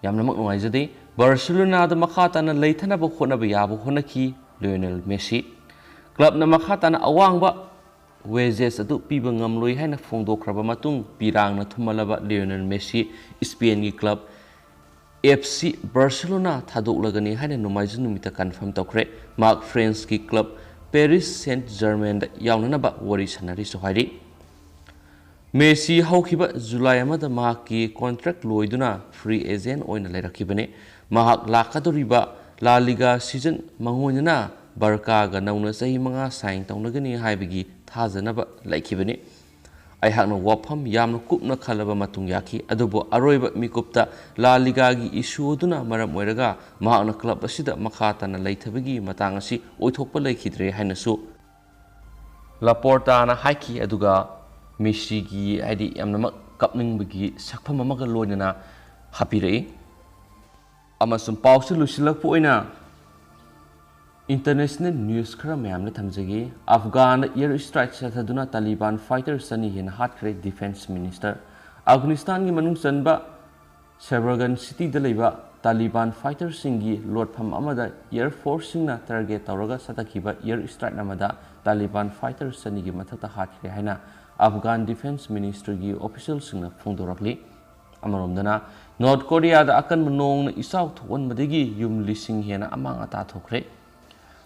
ꯌꯥꯝꯅꯃꯛ ꯅꯨꯡꯉꯥꯏꯖꯗꯦ꯫ ꯕꯥꯔꯁꯦꯂꯣꯅꯥꯗ ꯃꯈꯥ ꯇꯥꯅ ꯂꯩꯊꯅꯕ ꯍꯣꯠꯅꯕ ꯌꯥꯕ ꯍꯣꯠꯅꯈꯤ ꯂꯤꯑꯣꯅꯦꯜ ꯃꯦꯁꯤ꯫ ꯀ꯭ꯂꯕꯅ ꯃꯈꯥ ꯇꯥꯅ ꯑꯋꯥꯡꯕ wages ꯑꯗꯨ ꯄꯤꯕ ꯉꯝꯂꯣꯏ ꯍꯥꯏꯅ ꯐꯣꯡꯗꯣꯛꯈ꯭ꯔꯕ ꯃꯇꯨꯡ, ꯄꯤꯔꯥꯡꯅ ꯊꯨꯝꯃꯜꯂꯕ ꯂꯤꯑꯣꯅꯦꯜ ꯃꯦꯁꯤ ꯏꯁꯄꯦꯟꯒꯤ ꯀ꯭ꯂꯕ ꯑꯦꯐ ꯁꯤ ꯕꯥꯔꯁꯦꯂꯣꯅꯥ ꯊꯥꯗꯣꯛꯂꯒꯅꯤ ꯍꯥꯏꯅ ꯅꯣꯡꯃꯥꯏꯖꯤꯡ ꯅꯨꯃꯤꯠꯇ confirm ꯇꯧꯈ꯭ꯔꯦ꯫ ꯃꯍꯥꯛ ꯐ꯭ꯔꯦꯟꯁꯀꯤ ꯀ꯭ꯂꯕ ꯄꯦꯔꯤꯁ ꯁꯦꯟꯠ ꯖꯔꯃꯦꯟꯗ ꯌꯥꯎꯅꯅꯕ ꯋꯥꯔꯤ ꯁꯥꯟꯅꯔꯤꯁꯨ ꯍꯥꯏꯔꯤ꯫ ꯃꯦꯁꯤ ꯍꯧꯈꯤꯕ ꯖꯨꯂꯥꯏ ꯑꯃꯗ ꯃꯍꯥꯛꯀꯤ contract ꯂꯣꯏꯗꯨꯅ free agent ꯑꯣꯏꯅ ꯂꯩꯔꯛꯈꯤꯕꯅꯤ꯫ ꯃꯍꯥꯛ ꯂꯥꯛꯀꯗꯧꯔꯤꯕ ꯂꯥ ꯂꯤꯒꯥ season ꯃꯥꯡꯑꯣꯏꯅꯅ ꯕꯔꯀꯥꯒ ꯅꯧꯅ ꯆꯍꯤ ꯃꯉꯥ sign ꯇꯧꯅꯒꯅꯤ ꯍꯥꯏꯕꯒꯤ ꯊꯥꯖꯅꯕ ꯂꯩꯈꯤꯕꯅꯤ꯫ ꯑꯩꯍꯥꯛꯅ ꯋꯥꯐꯝ ꯌꯥꯝꯅ ꯀꯨꯞꯅ ꯈꯜꯂꯕ ꯃꯇꯨꯡ ꯌꯥꯈꯤ, ꯑꯗꯨꯕꯨ ꯑꯔꯣꯏꯕ ꯃꯤꯀꯨꯞꯇ ꯂꯥ ꯂꯤꯒꯥꯒꯤ issue ꯑꯗꯨꯅ ꯃꯔꯝ ꯑꯣꯏꯔꯒ ꯃꯍꯥꯛꯅ ꯀ꯭ꯂꯕ ꯑꯁꯤꯗ ꯃꯈꯥ ꯇꯥꯅ ꯂꯩꯊꯕꯒꯤ ꯃꯇꯥꯡ ꯑꯁꯤ ꯑꯣꯏꯊꯣꯛꯄ ꯂꯩꯈꯤꯗ꯭ꯔꯦ ꯍꯥꯏꯅꯁꯨ ꯂꯥꯄꯣꯔꯇꯥꯅ ꯍꯥꯏꯈꯤ꯫ ꯑꯗꯨꯒ ꯃꯦꯁꯤꯒꯤ, ꯍꯥꯏꯗꯤ, ꯌꯥꯝꯅꯃꯛ ꯀꯞꯅꯤꯡꯕꯒꯤ ꯁꯛꯐꯝ ꯑꯃꯒ ꯂꯣꯏꯅꯅ ꯍꯥꯞꯄꯤꯔꯛꯏ꯫ ꯑꯃꯁꯨꯡ ꯄꯥꯎꯁꯤ ꯂꯣꯏꯁꯤꯜꯂꯛꯄ ꯑꯣꯏꯅ international news ꯈꯔ ꯃꯌꯥꯝꯗ ꯊꯝꯖꯒꯦ꯫ ꯑꯐꯒꯥꯟꯗ air strike ꯆꯠꯊꯗꯨꯅ ꯇꯥꯂꯤꯕꯥꯟ fighter ꯆꯅꯤ ꯍꯦꯟꯅ ꯍꯥꯠꯈ꯭ꯔꯦ, defence minister꯫ ꯑꯐꯒꯥꯅꯤꯁꯇꯥꯟꯒꯤ ꯃꯅꯨꯡ ꯆꯟꯕ ꯁꯦꯕꯔꯒꯟ cityꯗ ꯂꯩꯕ ꯇꯥꯂꯤꯕꯥꯟ fighterꯁꯤꯡꯒꯤ ꯂꯣꯠꯐꯝ ꯑꯃꯗ air forceꯁꯤꯡꯅ target ꯇꯧꯔꯒ ꯆꯠꯊꯈꯤꯕ air strike ꯑꯃꯗ ꯇꯥꯂꯤꯕꯥꯟ fighter ꯆꯅꯤꯒꯤ ꯃꯊꯛꯇ ꯍꯥꯠꯈ꯭ꯔꯦ ꯍꯥꯏꯅ ꯑꯐꯒꯥꯟ defence ministryꯒꯤ officialꯁꯤꯡꯅ ꯐꯣꯡꯗꯣꯔꯛꯂꯤ꯫ ꯑꯃꯔꯣꯝꯗꯅ, ꯅꯣꯔꯠ ꯀꯣꯔꯤꯌꯥꯗ ꯑꯀꯟꯕ ꯅꯣꯡꯅ ꯏꯆꯥꯎ ꯊꯣꯛꯍꯟꯕꯗꯒꯤ ꯌꯨꯝ ꯂꯤꯁꯤꯡ ꯍꯦꯟꯅ ꯑꯃꯥꯡ ꯑꯇꯥ ꯊꯣꯛꯈ꯭ꯔꯦ꯫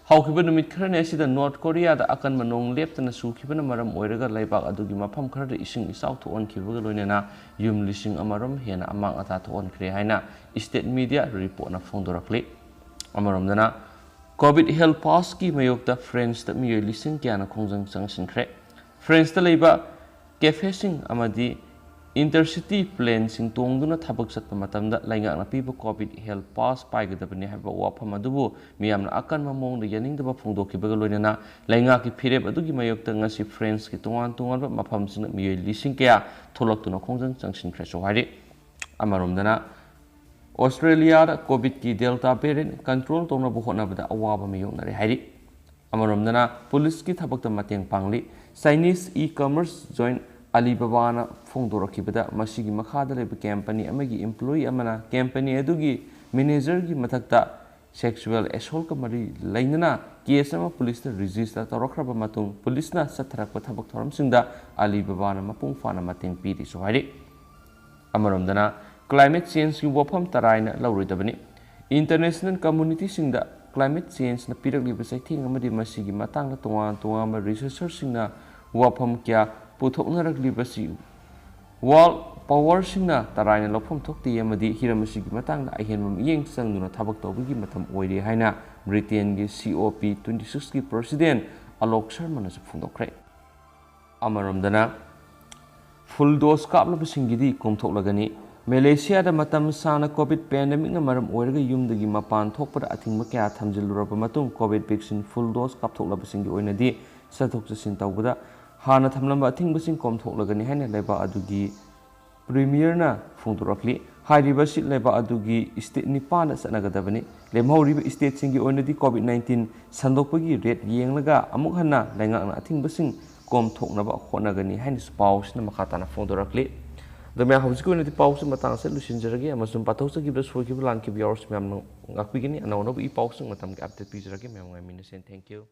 ꯍꯧꯈꯤꯕ ꯅꯨꯃꯤꯠ ꯈꯔꯅꯤ ꯑꯁꯤꯗ ꯅꯣꯔꯠ ꯀꯣꯔꯤꯌꯥꯗ ꯑꯀꯟꯕ ꯅꯣꯡ ꯂꯦꯞꯇꯅ ꯆꯨꯈꯤꯕꯅ ꯃꯔꯝ ꯑꯣꯏꯔꯒ ꯂꯩꯕꯥꯛ ꯑꯗꯨꯒꯤ ꯃꯐꯝ ꯈꯔꯗ ꯏꯁꯤꯡ ꯏꯆꯥꯎ ꯊꯣꯛꯍꯟꯈꯤꯕꯒ ꯂꯣꯏꯅꯅ ꯌꯨꯝ ꯂꯤꯁꯤꯡ ꯑꯃꯔꯣꯝ ꯍꯦꯟꯅ ꯑꯃꯥꯡ ꯑꯇꯥ ꯊꯣꯛꯍꯟꯈ꯭ꯔꯦ ꯍꯥꯏꯅ state media reportꯅ ꯐꯣꯡꯗꯣꯔꯛꯂꯤ꯫ ꯑꯃꯔꯣꯝꯗꯅ, COVID health passꯀꯤ ꯃꯥꯌꯣꯛꯇ ꯐ꯭ꯔꯦꯟꯁꯇ ꯃꯤꯑꯣꯏ ꯂꯤꯁꯤꯡ ꯀꯌꯥꯅ ꯈꯣꯡꯖꯪ ꯆꯪꯁꯤꯟꯈ꯭ꯔꯦ꯫ ꯐ꯭ꯔꯦꯟꯁꯇ ꯂꯩꯕ cafeꯁꯤꯡ ꯑꯃꯗꯤ intercity planeꯁꯤꯡ ꯇꯣꯡꯗꯨꯅ ꯊꯕꯛ ꯆꯠꯄ ꯃꯇꯝꯗ ꯂꯩꯉꯥꯛꯅ ꯄꯤꯕ COVID health pass ꯄꯥꯏꯒꯗꯕꯅꯤ ꯍꯥꯏꯕ ꯋꯥꯐꯝ ꯑꯗꯨꯕꯨ ꯃꯤꯌꯥꯝꯅ ꯑꯀꯟꯕ ꯃꯑꯣꯡꯗ ꯌꯥꯅꯤꯡꯗꯕ ꯐꯣꯡꯗꯣꯛꯈꯤꯕꯒ ꯂꯣꯏꯅꯅ ꯂꯩꯉꯥꯛꯀꯤ ꯐꯤꯔꯦꯞ ꯑꯗꯨꯒꯤ ꯃꯥꯌꯣꯛꯇ ꯉꯁꯤ ꯐ꯭ꯔꯦꯟꯁꯀꯤ ꯇꯣꯉꯥꯟ ꯇꯣꯉꯥꯟꯕ ꯃꯐꯝꯁꯤꯡꯗ ꯃꯤꯑꯣꯏ ꯂꯤꯁꯤꯡ ꯀꯌꯥ ꯊꯣꯛꯂꯛꯇꯨꯅ ꯈꯣꯡꯖꯪ ꯆꯪꯁꯤꯟꯈ꯭ꯔꯦꯁꯨ ꯍꯥꯏꯔꯤ꯫ ꯑꯃꯔꯣꯝꯗꯅ, ꯑꯣꯁꯇ꯭ꯔꯦꯂꯤꯌꯥꯗ ꯀꯣꯚꯤꯗꯀꯤ ꯗꯦꯜꯇꯥ ꯚꯦꯔꯤꯌꯦꯟꯠ ꯀꯟꯇ꯭ꯔꯣꯜ ꯇꯧꯅꯕ ꯍꯣꯠꯅꯕꯗ ꯑꯋꯥꯕ ꯃꯥꯌꯣꯛꯅꯔꯦ ꯍꯥꯏꯔꯤ꯫ ꯑꯃꯔꯣꯝꯗꯅ ꯄꯨꯂꯤꯁꯀꯤ ꯊꯕꯛꯇ ꯃꯇꯦꯡ ꯄꯥꯡꯂꯤ꯫ ꯆꯥꯏꯅꯤꯁ ꯏ ꯀꯃꯔꯁ ꯖꯣꯏꯟꯠ ꯑꯂꯤꯕꯥꯕꯥꯅ ꯐꯣꯡꯗꯣꯔꯛꯈꯤꯕꯗ, ꯃꯁꯤꯒꯤ ꯃꯈꯥꯗ ꯂꯩꯕ ꯀꯝꯄꯅꯤ ꯑꯃꯒꯤ ꯏꯝꯄ꯭ꯂꯣꯌꯤ ꯑꯃꯅ ꯀꯝꯄꯅꯤ ꯑꯗꯨꯒꯤ ꯃꯦꯅꯦꯖꯔꯒꯤ ꯃꯊꯛꯇ ꯁꯦꯛꯁꯨꯑꯦꯜ ꯑꯦꯁꯣꯜꯠꯀ ꯃꯔꯤ ꯂꯩꯅꯅ ꯀꯦꯁ ꯑꯃ ꯄꯨꯂꯤꯁꯇ ꯔꯦꯖꯤꯁꯇꯔ ꯇꯧꯔꯛꯈ꯭ꯔꯕ ꯃꯇꯨꯡ, ꯄꯨꯂꯤꯁꯅ ꯆꯠꯊꯔꯛꯄ ꯊꯕꯛ ꯊꯧꯔꯝꯁꯤꯡꯗ ꯑꯂꯤꯕꯥꯕꯥꯅ ꯃꯄꯨꯡ ꯐꯥꯅ ꯃꯇꯦꯡ ꯄꯤꯔꯤꯁꯨ ꯍꯥꯏꯔꯤ꯫ ꯑꯃꯔꯣꯝꯗꯅ, ꯀ꯭ꯂꯥꯏꯃꯦꯠ ꯆꯦꯟꯖꯀꯤ ꯋꯥꯐꯝ ꯇꯔꯥꯏꯅ ꯂꯧꯔꯣꯏꯗꯕꯅꯤ꯫ ꯏꯟꯇꯔꯅꯦꯁꯅꯦꯜ ꯀꯝꯃꯨꯅꯤꯇꯤꯁꯤꯡꯗ ꯀ꯭ꯂꯥꯏꯃꯦꯠ ꯆꯦꯟꯖꯅ ꯄꯤꯔꯛꯂꯤꯕ ꯆꯩꯊꯦꯡ ꯑꯃꯗꯤ ꯃꯁꯤꯒꯤ ꯃꯇꯥꯡꯗ ꯇꯣꯉꯥꯟ ꯇꯣꯉꯥꯟꯕ ꯔꯤꯁꯔꯆꯔꯁꯤꯡꯅ ꯋꯥꯐꯝ ꯀꯌꯥ ꯄꯨꯊꯣꯛꯅꯔꯛꯂꯤꯕꯁꯤ ꯋꯥꯔꯜꯗ ꯄꯥꯋꯔꯁꯤꯡꯅ ꯇꯔꯥꯏꯅ ꯂꯧꯐꯝ ꯊꯣꯛꯇꯦ ꯑꯃꯗꯤ ꯍꯤꯔꯝ ꯑꯁꯤꯒꯤ ꯃꯇꯥꯡꯗ ꯑꯍꯦꯟꯕ ꯃꯤꯠꯌꯦꯡ ꯆꯪꯗꯨꯅ ꯊꯕꯛ ꯇꯧꯕꯒꯤ ꯃꯇꯝ ꯑꯣꯏꯔꯦ ꯍꯥꯏꯅ ꯕ꯭ꯔꯤꯇꯦꯟꯒꯤ ꯁꯤ ꯑꯣ ꯄꯤ ꯇ꯭ꯋꯦꯟꯇꯤ ꯁꯤꯛꯁꯀꯤ ꯄ꯭ꯔꯁꯤꯗꯦꯟꯠ ꯑꯂꯣꯛ ꯁꯔꯃꯅꯁꯨ ꯐꯣꯡꯗꯣꯛꯈ꯭ꯔꯦ꯫ ꯑꯃꯔꯣꯝꯗꯅ, ꯐꯨꯜ ꯗꯣꯁ ꯀꯥꯞꯂꯕꯁꯤꯡꯒꯤꯗꯤ ꯀꯣꯝꯊꯣꯛꯂꯒꯅꯤ꯫ ꯃꯦꯂꯦꯁꯤꯌꯥꯗ ꯃꯇꯝ ꯁꯥꯡꯅ ꯀꯣꯚꯤꯗ ꯄꯦꯟꯗꯦꯃꯤꯛꯅ ꯃꯔꯝ ꯑꯣꯏꯔꯒ ꯌꯨꯝꯗꯒꯤ ꯃꯄꯥꯟ ꯊꯣꯛꯄꯗ ꯑꯊꯤꯡꯕ ꯀꯌꯥ ꯊꯝꯖꯤꯜꯂꯨꯔꯕ ꯃꯇꯨꯡ, ꯀꯣꯚꯤꯗ ꯚꯦꯛꯁꯤꯟ ꯐꯨꯜ ꯗꯣꯁ ꯀꯥꯞꯊꯣꯛꯂꯕꯁꯤꯡꯒꯤ ꯑꯣꯏꯅꯗꯤ ꯆꯠꯊꯣꯛ ꯆꯠꯁꯤꯟ ꯇꯧꯕꯗ ꯍꯥꯟꯅ ꯊꯝꯂꯝꯕ ꯑꯊꯤꯡꯕꯁꯤꯡ ꯀꯣꯝꯊꯣꯛꯂꯒꯅꯤ ꯍꯥꯏꯅ ꯂꯩꯕꯥꯛ ꯑꯗꯨꯒꯤ ꯄ꯭ꯔꯤꯃꯤꯌꯔꯅ ꯐꯣꯡꯗꯣꯔꯛꯂꯤ꯫ ꯍꯥꯏꯔꯤꯕ ꯑꯁꯤ ꯂꯩꯕꯥꯛ ꯑꯗꯨꯒꯤ ꯁ꯭ꯇꯦꯠ ꯅꯤꯄꯥꯟꯗ ꯆꯠꯅꯒꯗꯕꯅꯤ꯫ ꯂꯦꯝꯍꯧꯔꯤꯕ ꯁ꯭ꯇꯦꯠꯁꯤꯡꯒꯤ ꯑꯣꯏꯅꯗꯤ ꯀꯣꯚꯤꯗ ꯅꯥꯏꯟꯇꯤꯟ ꯁꯟꯗꯣꯛꯄꯒꯤ ꯔꯦꯠ ꯌꯦꯡꯂꯒ ꯑꯃꯨꯛ ꯍꯟꯅ ꯂꯩꯉꯥꯛꯅ ꯑꯊꯤꯡꯕꯁꯤꯡ ꯀꯣꯝꯊꯣꯛꯅꯕ ꯍꯣꯠꯅꯒꯅꯤ ꯍꯥꯏꯅꯁꯨ ꯄꯥꯎꯁꯤꯅ ꯃꯈꯥ ꯇꯥꯅ ꯐꯣꯡꯗꯣꯔꯛꯂꯤ꯫ ꯑꯗꯨ ꯃꯌꯥꯝ, ꯍꯧꯖꯤꯛꯀꯤ ꯑꯣꯏꯅꯗꯤ ꯄꯥꯎꯁꯤ ꯃꯇꯥꯡ ꯑꯁꯤꯗ ꯂꯣꯏꯁꯤꯟꯖꯔꯒꯦ ꯑꯃꯁꯨꯡ ꯄꯥꯊꯣꯛꯆꯈꯤꯕꯗ ꯁꯣꯏꯈꯤꯕ ꯂꯥꯟꯈꯤꯕ ꯌꯥꯎꯔꯁꯨ ꯃꯌꯥꯝꯅ ꯉꯥꯛꯄꯤꯒꯅꯤ꯫ ꯑꯅꯧ ꯑꯅꯧꯕ ꯏ ꯄꯥꯎꯁꯤꯡ ꯃꯇꯝꯒꯤ ꯑꯞꯗꯦꯠ ꯄꯤꯖꯔꯛꯀꯦ꯫ ꯃꯌꯥꯝ ꯉꯥꯏꯃꯤꯟꯅꯁꯦ꯫ Thank you꯫